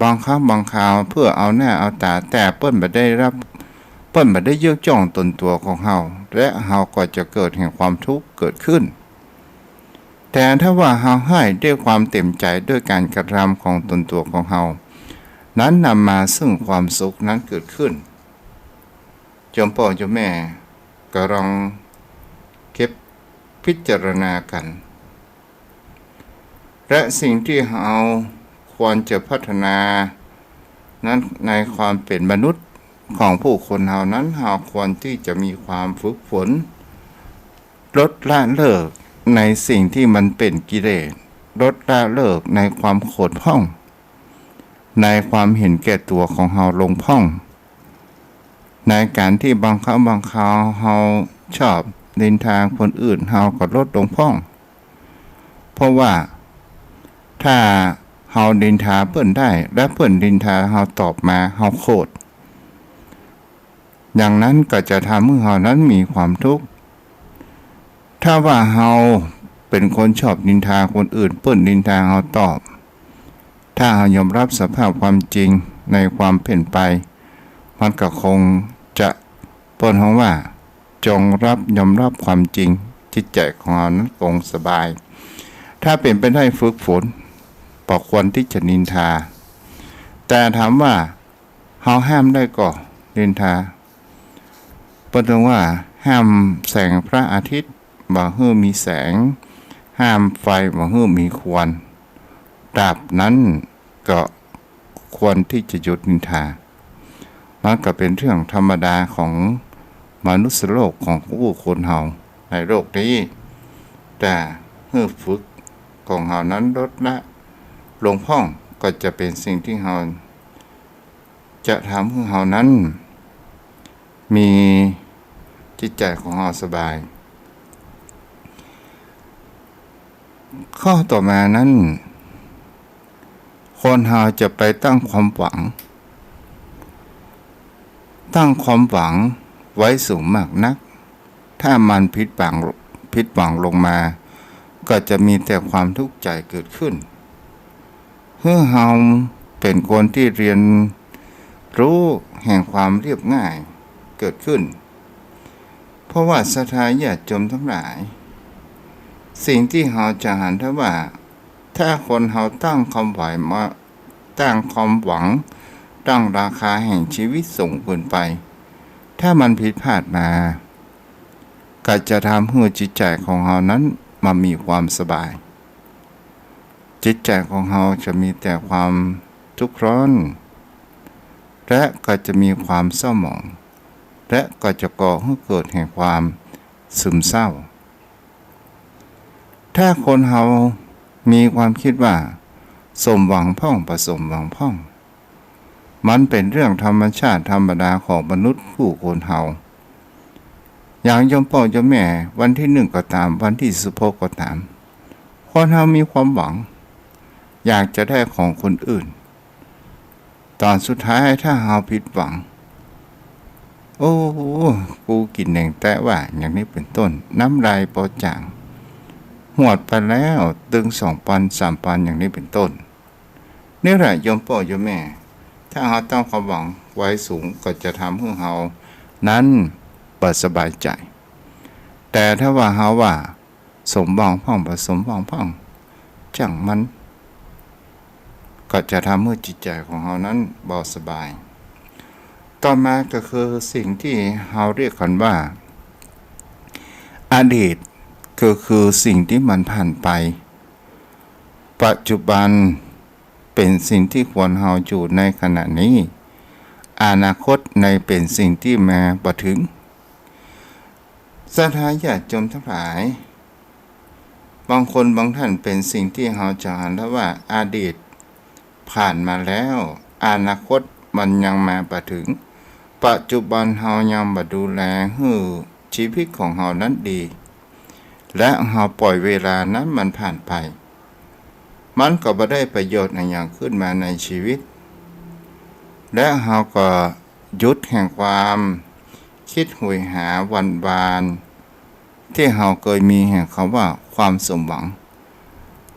บางครั้งบางคราวเปื้อเอาแน่เอาต๋า แต่เปิ้นบ่ได้ฮับ เปิ้นบ่ได้ยกย่องต๋นตั๋วของเฮา และเฮาก็จะเกิดแห่งความทุกข์เกิดขึ้น แต่ถ้าว่าเฮาให้ด้วยความเต๋มใจ๋ด้วยก๋านกระทำของต๋นตั๋วของเฮา นั้นนำมาซึ่งความสุขนั้นเกิดขึ้น โยมป้อโยมแม่ก็ลองเก็บพิจารณากั๋น และสิ่งตี้เฮาควรจะพัฒนานั้น ในความเป๋นมนุษย์ของผู้คนเฮานั้น เฮาควรตี้จะมีความฝึกฝน ลดละเลิกในสิ่งตี้มันเป๋นกิเลส ลดละเลิกในความโขดพ่อง ในความเห็นแก่ตั๋วของเฮาลงพ่อง ในก๋านตี้บางครั้งบางคราวเฮาชอบนินทาคนอื่น เฮาก็ลดลงพ่อง เพราะว่าถ้าเฮานินทาเปิ้นได้ และเปิ้นนินทาเฮาตอบมา เฮาโขด อย่างนั้นก็จะทำหื้อเฮานั้นมีความทุกข์ ถ้าว่าเฮาเป๋นคนชอบนินทาคนอื่น เปิ้นนินทาเฮาตอบ ถ้าเฮายอมรับสภาพความจริงในความเป๋นไป มันก็คงจะ เปิ้นฮ้องว่า จงรับยอมรับความจริง จิตใจ๋ของเฮานั้นคงสบาย ถ้าเป๋นไปได้ฝึกฝน บ่ควรตี้จะนินทา แต่ถามว่า เฮาห้ามได้ก่อนินทา เปิ้นฮ้องว่า ห้ามแสงพระอาทิตย์บ่หื้อมีแสง ห้ามไฟบ่หื้อมีควัน ตราบนั้นก็ควรตี้จะหยุดนินทา มันก็เป๋นเรื่องธรรมดาของมนุษยโลกของผู้คนเฮาในโลกนี้ แต่หื้อฝึกของเฮานั้นลดละลงพ่อง ก็จะเป๋นสิ่งตี้เฮา จะทำหื้อเฮานั้น มีจิตใจ๋ของเฮาสบาย ข้อต่อมานั้น คนเฮาจะไปตั้งความหวัง ตั้งความหวังไว้สูงมากนัก ถ้ามันผิดหวัง ผิดหวังลงมา ก็จะมีแต่ความทุกข์ใจ๋เกิดขึ้น หื้อเฮาเป๋นคนตี้เรียนรู้แห่งความเรียบง่ายเกิดขึ้น เพราะว่าศรัทธาญาติโยมตังหลาย สิ่งตี้เฮาจะหันได้ว่า ถ้าคนเฮาตั้งความหวังมา ตั้งความหวัง ตั้งราคาแห่งชีวิตสูงเกินไป ถ้ามันผิดพลาดมา ก็จะทำหื้อจิตใจ๋ของเฮานั้นบ่มีความสบาย จิตใจ๋ของเฮาจะมีแต่ความทุกข์ร้อน และก็จะมีความเศร้าหมอง และก็จะก่อหื้อเกิดแห่งความซึมเศร้า ถ้าคนเฮามีความกึ๊ดว่า สมหวังพ่อง บ่สมหวังพ่อง มันเป๋นเรื่องธรรมชาติธรรมดาของมนุษย์ผู้คนเฮา อย่างโยมป้อโยมแม่ วันตี้นึ่งก็ต๋าม วันตี้สิบหกก็ต๋าม คนเฮามีความหวัง อยากจะได้ของคนอื่น ต๋อนสุดท้ายถ้าเฮาผิดหวัง โอ้ กูกิ๋นแหน่งแต๊ว่า อย่างนี้เป๋นต้น น้ำลายปอจ๋าง หมดไปแล้ว ตึงสองปอนด์ สามปอนด์ อย่างนี้เป๋นต้น นี่แหละโยมป้อโยมแม่ ถ้าเฮาตั้งความหวังไว้สูง ก็จะทำหื้อเฮานั้นบ่สบายใจ๋ แต่ถ้าว่าเฮาว่า สมหวังพ่อง บ่สมหวังพ่อง จ้างมัน ก็จะทำหื้อจิตใจ๋ของเฮานั้นบ่สบาย ต่อมาก็คือสิ่งตี้เฮาเรียกกั๋นว่า อดีต ก็คือสิ่งตี้มันผ่านไป ปัจจุบันเป๋นสิ่งตี้ควรเฮาอยู่ในขณะนี้ อนาคตในเป๋นสิ่งตี้มาบ่เถิง ศรัทธาญาติโยมตังหลาย บางคนบางท่านเป๋นสิ่งตี้เฮาจะหันได้ว่า อดีตผ่านมาแล้ว อนาคตมันยังมาบ่เถิง ปัจจุบันเฮายังบ่ดูแลหื้อชีวิตของเฮานั้นดี และเฮาปล่อยเวลานั้นมันผ่านไป มันก็บ่ได้ประโยชน์อะหยังขึ้นมาในชีวิต และเฮาก็หยุดแห่งความกึ๊ดโหยหาวันวาน ตี้เฮาเกยมีแห่งกำว่าความสมหวัง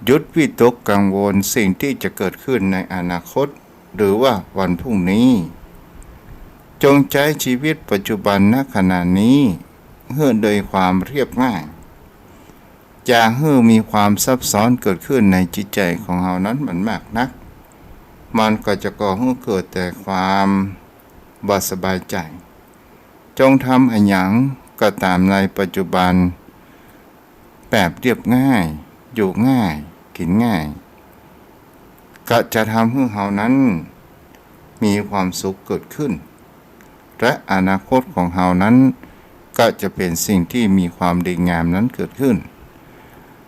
หยุดวิตกกังวลสิ่งตี้จะเกิดขึ้นในอนาคต หรือว่าวันพรุ่งนี้ จงใจ๊ชีวิตปัจจุบัน ณ ขณะนี้ หื้อโดยความเรียบง่าย อย่าหื้อมีความซับซ้อนเกิดขึ้นในจิตใจ๋ของเฮานั้นมันมากนัก มันก็จะก่อหื้อเกิดแต่ความบ่สบายใจ๋ จงทำอะหยังก็ต๋ามในปัจจุบัน แบบเรียบง่าย อยู่ง่าย กิ๋นง่าย ก็จะทำหื้อเฮานั้นมีความสุขเกิดขึ้น และอนาคตของเฮานั้นก็จะเป๋นสิ่งตี้มีความดีงามนั้นเกิดขึ้น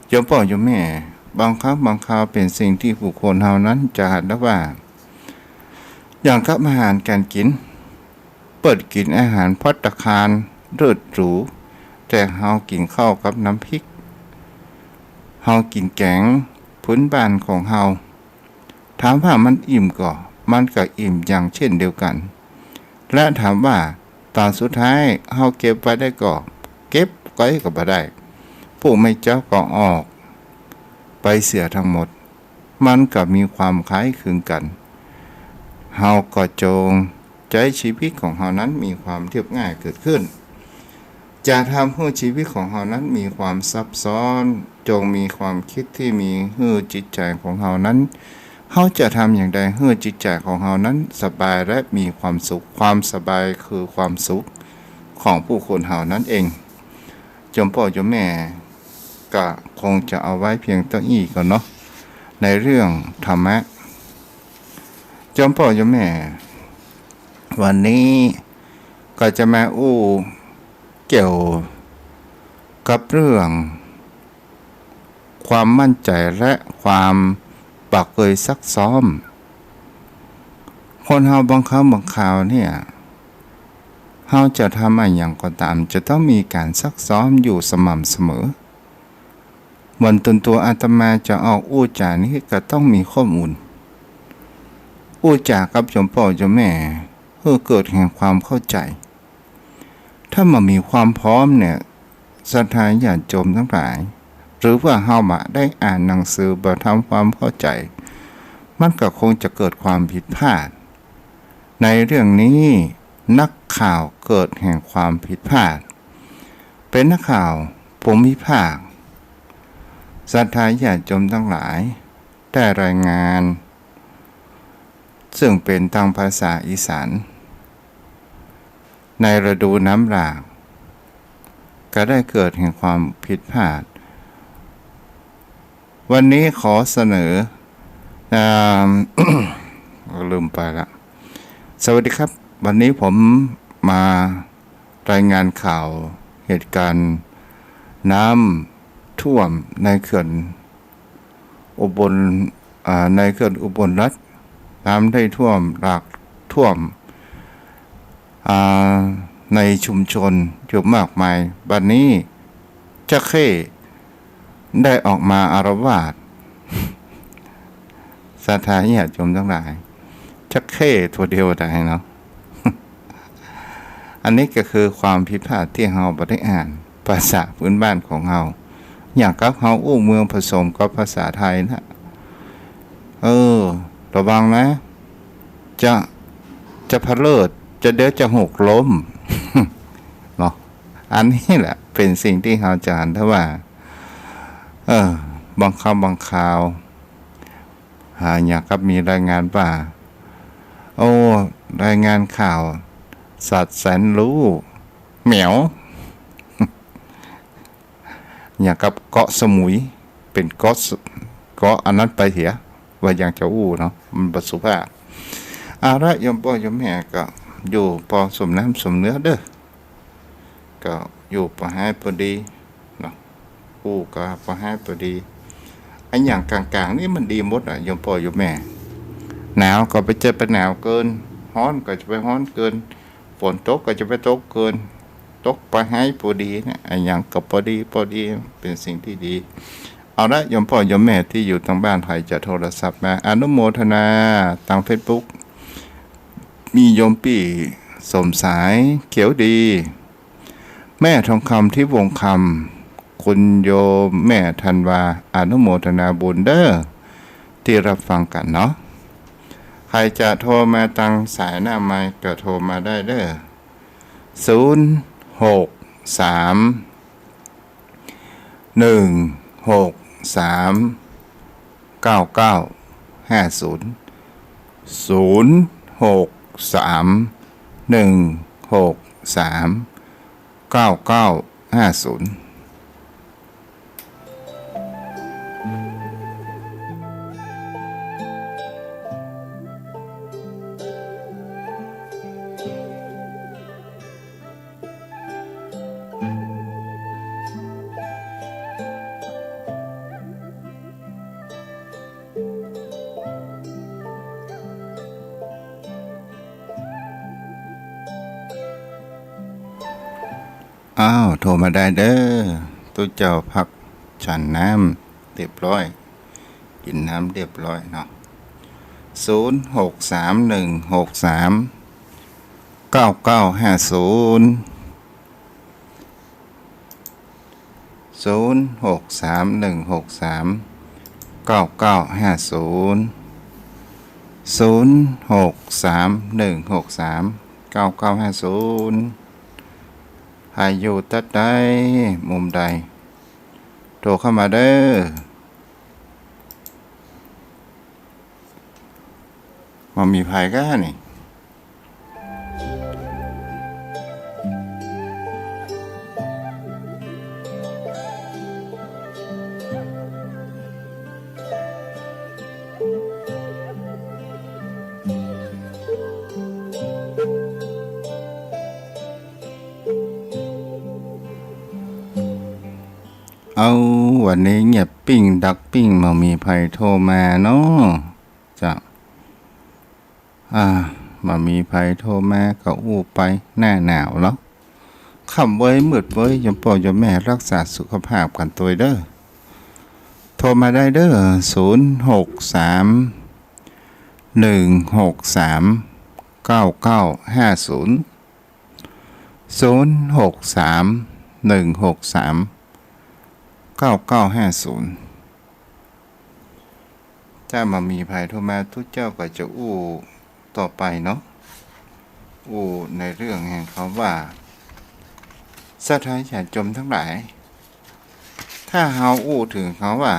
โยมป้อโยมแม่ บางครั้งบางคราวเป๋นสิ่งตี้ผู้คนเฮานั้นจะหันได้ว่า อย่างกับอาหารก๋านกิ๋น เปิ้นกิ๋นอาหารภัตตาคารเลิศหรู แต่เฮากิ๋นข้าวกับน้ำพริก เฮากิ๋นแก๋งพื้นบ้านของเฮา ถามว่ามันอิ่มก่อ มันก็อิ่มอย่างเช่นเดียวกั๋น และถามว่าต๋อนสุดท้ายเฮาเก็บไว้ได้ก่อ เก็บไว้ก็บ่ได้ พรุ่งนี้เจ๊าก็ออกไปเสียทั้งหมด มันก็มีความคล้ายคลึงกั๋น เฮาก็จงใจ๊ชีวิตของเฮานั้นมีความเรียบง่ายเกิดขึ้น จะทำหื้อชีวิตของเฮานั้นมีความซับซ้อน จงมีความคิดตี้มีหื้อจิตใจ๋ของเฮานั้น เฮาจะทำอย่างใดหื้อจิตใจ๋ของเฮานั้นสบายและมีความสุข ความสบายคือความสุขของผู้คนเฮานั้นเอง โยมป้อโยมแม่ ก็คงจะเอาไว้เพียงเต้าอี้ก่อนเนาะ ในเรื่องธรรมะ โยมป้อโยมแม่ วันนี้ก็จะมาอู้เกี่ยวกับเรื่องความมั่นใจ๋และความบ่เกยซักซ้อม คนเฮาบางครั้งบางคราวเนี่ย เฮาจะทำอะหยังก็ต๋าม จะต้องมีก๋านซักซ้อมอยู่สม่ำเสมอ เหมือนตนตั๋วอาตมาจะออกอู้จ๋านี่ก็ต้องมีข้อมูล อู้จ๋ากับโยมป้อโยมแม่ หื้อเกิดแห่งความเข้าใจ๋ ถ้าบ่มีความพร้อมเนี่ย ศรัทธาญาติโยมตังหลาย หรือว่าเฮาบ่ได้อ่านหนังสือ บ่ทำความเข้าใจ๋ มันก็คงจะเกิดความผิดพลาด ในเรื่องนี้นักข่าวเกิดแห่งความผิดพลาด เป๋นนักข่าวภูมิภาค ศรัทธาญาติโยมตังหลาย ได้รายงาน ซึ่งเป๋นตางภาษาอีสาน ในฤดูน้ำหลาก ก็ได้เกิดแห่งความผิดพลาด วันนี้ขอเสนอ อ่า ลืมไปละ สวัสดีครับ วันนี้ผมมารายงานข่าวเหตุการณ์น้ำท่วมในเขื่อน อุบล อ่า ในเขื่อนอุบลรัตน์ น้ำได้ท่วมหลากท่วม อ่า ในชุมชนอยู่มากมาย บัดนี้จระเข้ได้ออกมาอาละวาด ศรัทธาญาติโยมตังหลาย จระเข้ตั๋วเดียวดายเนาะ อันนี้ก็คือความผิดพลาดตี้เฮาบ่ได้อ่านภาษาพื้นบ้านของเฮา อย่างกับเฮาอู้เมืองผสมกับภาษาไทยนะ เออ ระวังนะ จะ จะพะเลิด จะเดี๋ยวจะหกล้ม เนาะ อันนี้แหละเป๋นสิ่งตี้เฮาจะหันได้ว่า เออ บางครั้งบางคราว อ่า อย่างกับมีรายงานว่า โอ้ รายงานข่าว สัตว์แสนรู้ แมว อย่างกับเกาะสมุย เป๋นเกาะส- เกาะอันนั้นไปเสีย ว่าอย่างจะอู้เนาะ มันบ่สุภาพ เอาละ โยมป้อโยมแม่ก็อยู่ปอสมน้ำสมเนื้อเด้อ ก็อยู่ปอหายปอดีเนาะ อู้ก็ปอหายปอดี อันอย่างก๋างๆ นี่มันดีหมดอะ โยมป้อโยมแม่ หนาวก็บ่จะไปหนาวเกิน ฮ้อนก็จะไปฮ้อนเกิน ฝนตกก็จะไปตกเกิน ตกปอหายปอดีเนี่ย อันอย่างก็ปอดีปอดี เป๋นสิ่งตี้ดี เอาละ โยมป้อโยมแม่ตี้อยู่ตางบ้าน ใผจะโทรศัพท์มา อนุโมทนาตางเฟซบุ๊ก มีโยมปี้สมสาย เขียวดี แม่ทองคำ ทิพย์วงศ์คำ คุณโยมแม่ธันวา อนุโมทนาบุญเด้อ ตี้รับฟังกั๋นเนาะ ใผจะโทรมาตางสายหน้าไมค์ก็โทรมาได้เด้อ ศูนย์ หก สาม หนึ่ง หก สาม เก้า เก้า ห้า ศูนย์ ศูนย์ หก สาม หนึ่ง หก สาม เก้า เก้า ห้า ศูนย์ อ้าว โทรมาได้เด้อ ตุ๊เจ้าพักฉันน้ำเรียบร้อย กิ๋นน้ำเรียบร้อยเนาะ ศูนย์ หก สาม หนึ่ง หก สาม เก้า เก้า ห้า ศูนย์ ศูนย์ หก สาม หนึ่ง หก สาม เก้า เก้า ห้า ศูนย์ ศูนย์ หก สาม หนึ่ง หก สาม เก้า เก้า ห้า ศูนย์ ใผอยู่ตั๊ดใด มุมใด โทรเข้ามาเด้อ บ่มีใผก้านี่ เอา วันนี้เงียบปิ้งดักปิ้ง บ่มีใผโทรมาเนาะ เจ้า อ่า บ่มีใผโทรมาก็อู้ไป หน้าหนาวแล้ว ค่ำเว้ย มืดเว้ย โยมป้อโยมแม่รักษาสุขภาพกั๋นตวยเด้อ โทรมาได้เด้อ ศูนย์ หก สาม หนึ่ง หก สาม เก้า เก้า ห้า ศูนย์ ศูนย์ หก สาม หนึ่ง หก สาม เก้า เก้า ห้า ศูนย์ ถ้าบ่มีใผโทรมา ตุ๊เจ้าก็จะอู้ต่อไปเนาะ อู้ในเรื่องแห่งกำว่า ศรัทธาญาติโยมตังหลาย ถ้าเฮาอู้เถิงกำว่า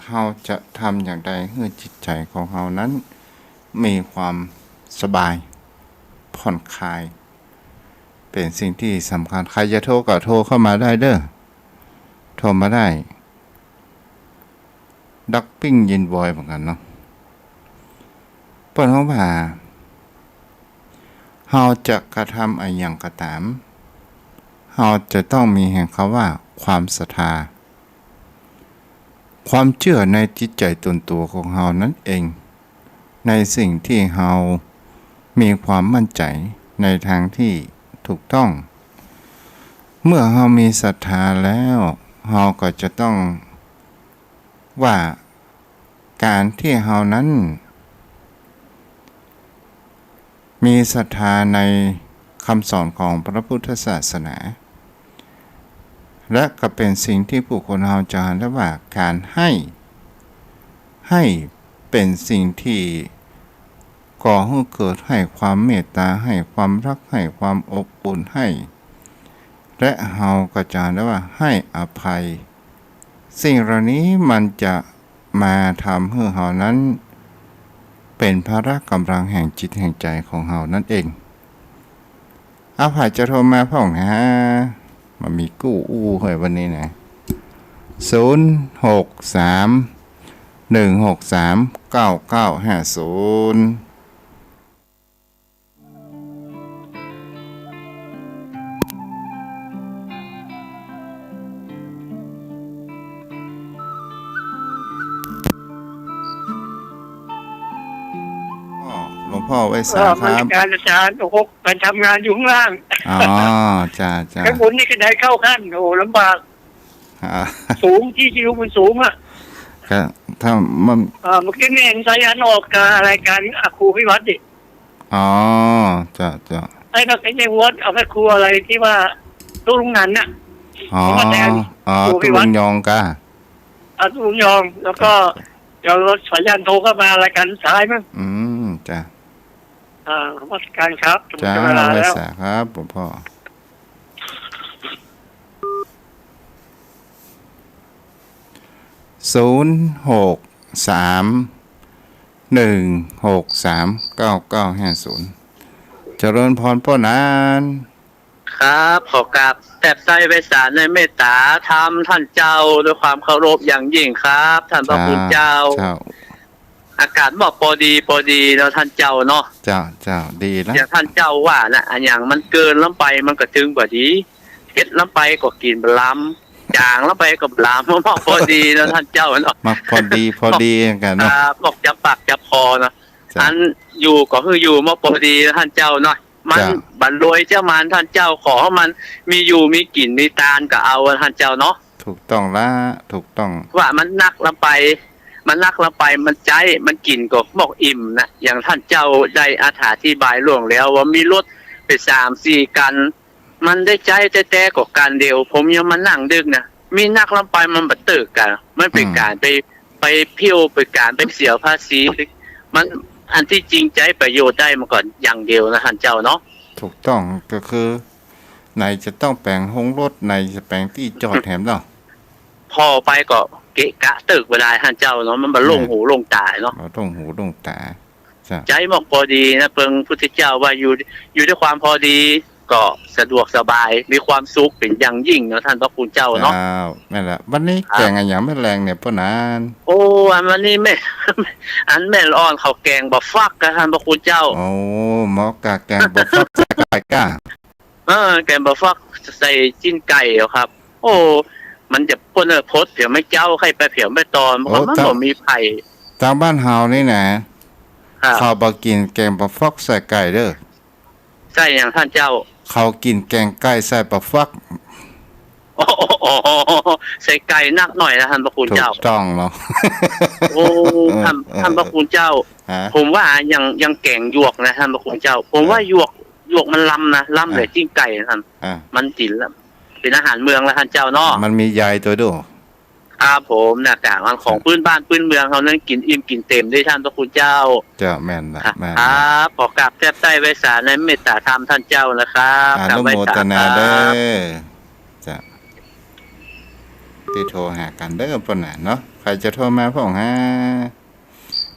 เฮาจะทำอย่างใดหื้อจิตใจ๋ของเฮานั้นมีความสบาย ผ่อนคลาย เป๋นสิ่งตี้สำคัญ ใผจะโทรก็โทรเข้ามาได้เด้อ โทรมาได้ ดักปิ้งยินวอยเหมือนกั๋นเนาะ เปิ้นฮ้องว่า เฮาจะกระทำอะหยังก็ต๋าม เฮาจะต้องมีแห่งกำว่า ความศรัทธา ความเจื้อในจิตใจ๋ต๋นตั๋วของเฮานั้นเอง ในสิ่งตี้เฮามีความมั่นใจ๋ในตางตี้ถูกต้อง เมื่อเฮามีศรัทธาแล้ว เฮาก็จะต้องว่าก๋านตี้เฮานั้นมีศรัทธาในกำสอนของพระพุทธศาสนา และก็เป๋นสิ่งตี้บุคคลเฮาจะหันได้ว่าก๋านให้ ให้เป๋นสิ่งตี้ก่อหื้อเกิดให้ความเมตต๋า ให้ความฮัก ให้ความอบอุ่น ให้ และเฮาก็จะหันได้ว่าให้อภัย สิ่งเหล่านี้มันจะมาทำหื้อเฮานั้นเป๋นพละก๋ำลังแห่งจิตแห่งใจ๋ของเฮานั้นเอง เอา ใผจะโทรมาพ่องนะ บ่มีกู้อู้เฮ้ยวันนี้นะ ศูนย์ หก สาม หนึ่ง หก สาม เก้า เก้า ห้า ศูนย์ อ๋อ หลวงป้อไว้สาครับ เออ นมัสก๋านอาจ๋ารย์ โอ้โห ไปทำงานอยู่ข้างล่าง อ๋อ จ้า จ้า ข้างบนนี่กระไดเข้าขั้น โอ้โห ลำบาก อ่า สูง ตี้ยืนมันสูงอะ ก็ถ้ามัน เออ เมื่อกี้นี่เห็นสายัณออกกับรายก๋านอะ ครูพิวัฒน์นี่ อ๋อ เจ้า เจ้า ไอ้ ก็ไอ้ในวัด เอาแม่ครูอะไรตี้ว่า ตุ๊ลุงนันท์น่ะ อ๋อ มาแตน อ๋อ ครูพิวัฒน์ ตุ๊ลุงยองก้า อ่ะ ตุ๊ลุงยอง แล้วก็ เดี๋ยวสายัณโทรเข้ามารายก๋านสุดท้ายมั้ง อืม จ้ะ อ่า นมัสก๋านครับ จ้า หมดเวลาแล้ว ไว้สาครับ หลวงป้อ ศูนย์ หก สาม หนึ่ง หก สาม เก้า เก้า ห้า ศูนย์ เจริญพรป้อหนาน ครับ ขอกราบแทบไส้ไว้สาในเมตต๋าธรรมต้านเจ้า ด้วยความเคารพอย่างยิ่งครับ ต้านพระคุณเจ้า เจ้า เจ้า อากาศก็ปอดีปอดีเนาะต้านเจ้าเนาะ เจ้า เจ้า ดีนะ อย่างต้านเจ้าว่านะ อะหยังมันเกินล้ำไปมันก็จึงบ่ดี เผ็ดล้ำไปก็กิ๋นบ่ลำ จ๋างล้ำไปก็บ่ลำ มันก็ปอดีเนาะต้านเจ้าเนาะ มันปอดีปอดีกั๋นเนาะ ครับ มันจับปากจับคอเนาะ เจ้า อันอยู่ก็หื้ออยู่มันปอดีเนาะต้านเจ้าเนาะ มัน เจ้า บ่รวยเจ้ามัน ท่านเจ้า ขอหื้อมันมีอยู่มีกิ๋นมีตานก็เอา ท่านเจ้าเนาะ ถูกต้องละ ถูกต้อง ว่ามันหนักลำไป มันหนักลำไป มันใจ๊ มันกิ๋นก็บ่อิ่มนะ อย่างท่านเจ้าได้อธิบายล่วงแล้ว ว่ามีรถไปสามสี่คัน มันได้ใจ๊แต๊ๆ ก็คันเดียว ผมยังมานั่งนึกนะ มีหนักลำไปมันบ่เติกกั๋น มันเป๋นก๋านไป อืม ไปเผี้ยว เป๋นก๋านไปเสียภาษี มัน อันตี้จริงใจ๊ประโยชน์ได้มันก็อย่างเดียวนะ ท่านเจ้าเนาะ ถูกต้อง ก็คือ ไหนจะต้องแป๋งโฮงรถ ไหนจะแป๋งตี้จอดแถมเนาะ ผ่อไปก็เกะกะเติกไปได้ ท่านเจ้าเนาะ มันบ่โล่งหูโล่งต๋าเนาะ บ่โล่งหูโล่งต๋า เจ้า ใจ๊หมอกพอดีนะ เปิงพุทธเจ้าว่าอยู่ อยู่ด้วยความพอดี ก็สะดวกสบาย มีความสุขเป๋นอย่างยิ่งเนาะ ท่านพระคุณเจ้าเนาะ เจ้า แม่นละ วันนี้ ครับ แก๋งอะหยังแม่แลงเนี่ยป้อหนาน โอ้ อันวันนี้แม่ อันแม่ละอ่อนเขาแก๋งบ่าฟักนะ ท่านพระคุณเจ้า โอ้ เหมาะกับแก๋งบ่าฟักใส่ไก่ก้า เออ แก๋งบ่าฟักใส่จิ๊นไก่อะครับ โอ้ มันจะป้นเออพดเผียวแม่เจ๊า ใค่ไปเผียวแม่ตอน โอ้ มันบ่มีไผ่ ตางบ้านเฮานี่นะ ครับ เขาบ่กิ๋นแก๋งบ่าฟักใส่ไก่เด้อ ใส่หยังท่านเจ้า เขากิ๋นแก๋งไก่ใส่บ่าฟัก อ๋อ ใส่ไก่นักหน่อยนะ ท่านพระคุณเจ้า ถูกต้องเนาะ โอ้ ท่าน เออ ท่านพระคุณเจ้า ฮะ ผมว่ายัง ยังแก๋งหยวกนะ ท่านพระคุณเจ้า ผมว่า เออ หยวก หยวกมันลำนะ ลำ อ่ะ แต่จิ๊นไก่นะท่าน อ่ะ มันกิ๋นแล้ว เป๋นอาหารเมืองแล้ว ท่านเจ้าเนาะ มันมีใยตวยดู ครับผม นะ ก๋านของ ใช่ ปื๊นบ้านปื๊นเมืองเฮานั้น กิ๋นอิ่มกิ๋นเต็มเด้อ ท่านพระคุณเจ้า เจ้า แม่นละ ครับ แม่นละ ครับ ขอกราบแทบไต้ไหว้สาในเมตตาธรรมท่านเจ้านะครับ อนุโมทนาเด้อ กราบไหว้สาครับ เจ้า ตี้โทรหากั๋นเด้อป้อหนานเนาะ ใผจะโทรมาพ่องฮะ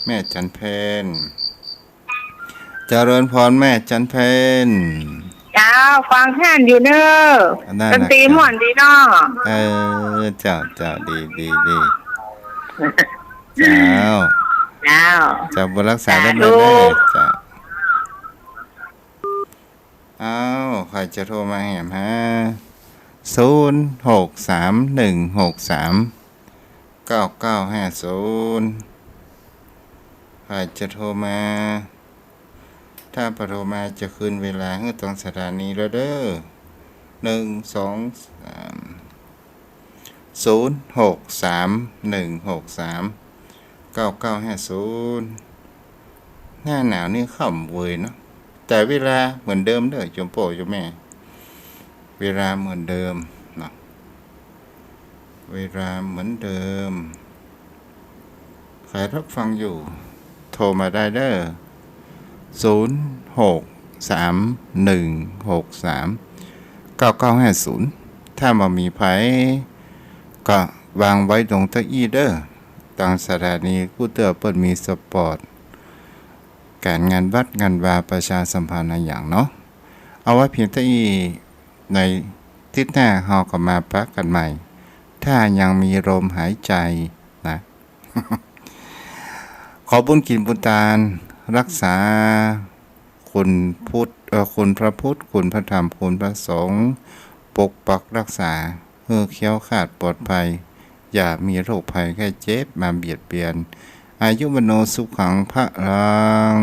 แม่จันเพ็ญ เจริญพรแม่จันเพ็ญ เจ้า ฟังฮั่นอยู่เน่อ อันนั้นนะ ดนตรีม่วนดีเนาะ เออ เจ้า เจ้า ดี ดี ดี เจ้า เจ้า เจ้าบุญรักษา สาธุ เด้อแม่เด้อ เจ้า อ้าว ใผจะโทรมาแหมฮะ ศูนย์ หก สาม หนึ่ง หก สาม เก้า เก้า ห้า ศูนย์ ใผจะโทรมา ถ้าบ่โทรมาจะคืนเวลาหื้อตางสถานีแล้วเด้อ หนึ่ง สอง สาม ศูนย์ หก สาม หนึ่ง หก สาม เก้า เก้า ห้า ศูนย์ หน้าหนาวนี่ค่ำเวยเนาะ แต่เวลาเหมือนเดิมเด้อ โยมป้อโยมแม่ เวลาเหมือนเดิมเนาะ เวลาเหมือนเดิม ใผรับฟังอยู่ โทรมาได้เด้อ ศูนย์ หก สาม หนึ่ง หก สาม เก้า เก้า ห้า ศูนย์ ถ้าบ่มีใผ ก็วางไว้ตรงเต้าอี้เด้อ ตางสถานีกู้เตื้อเปิ้นมีสปอต ก๋านงานวัดงานวาประชาสัมพันธ์อะหยังเนาะ เอาไว้เพียงเต้าอี้ ในอาทิตย์หน้าเฮาก็มาปะกั๋นใหม่ ถ้ายังมีลมหายใจนะ ขอบุญกิ๋นบุญตาน รักษาคุณพุทธ เอ่อ คุณพระพุทธ คุณพระธรรม คุณพระสงฆ์ ปกปักรักษา หื้อแคล้วคลาดปลอดภัย อย่ามีโรคภัยไข้เจ็บมาเบียดเบียน อายุวัณโณสุขังพลัง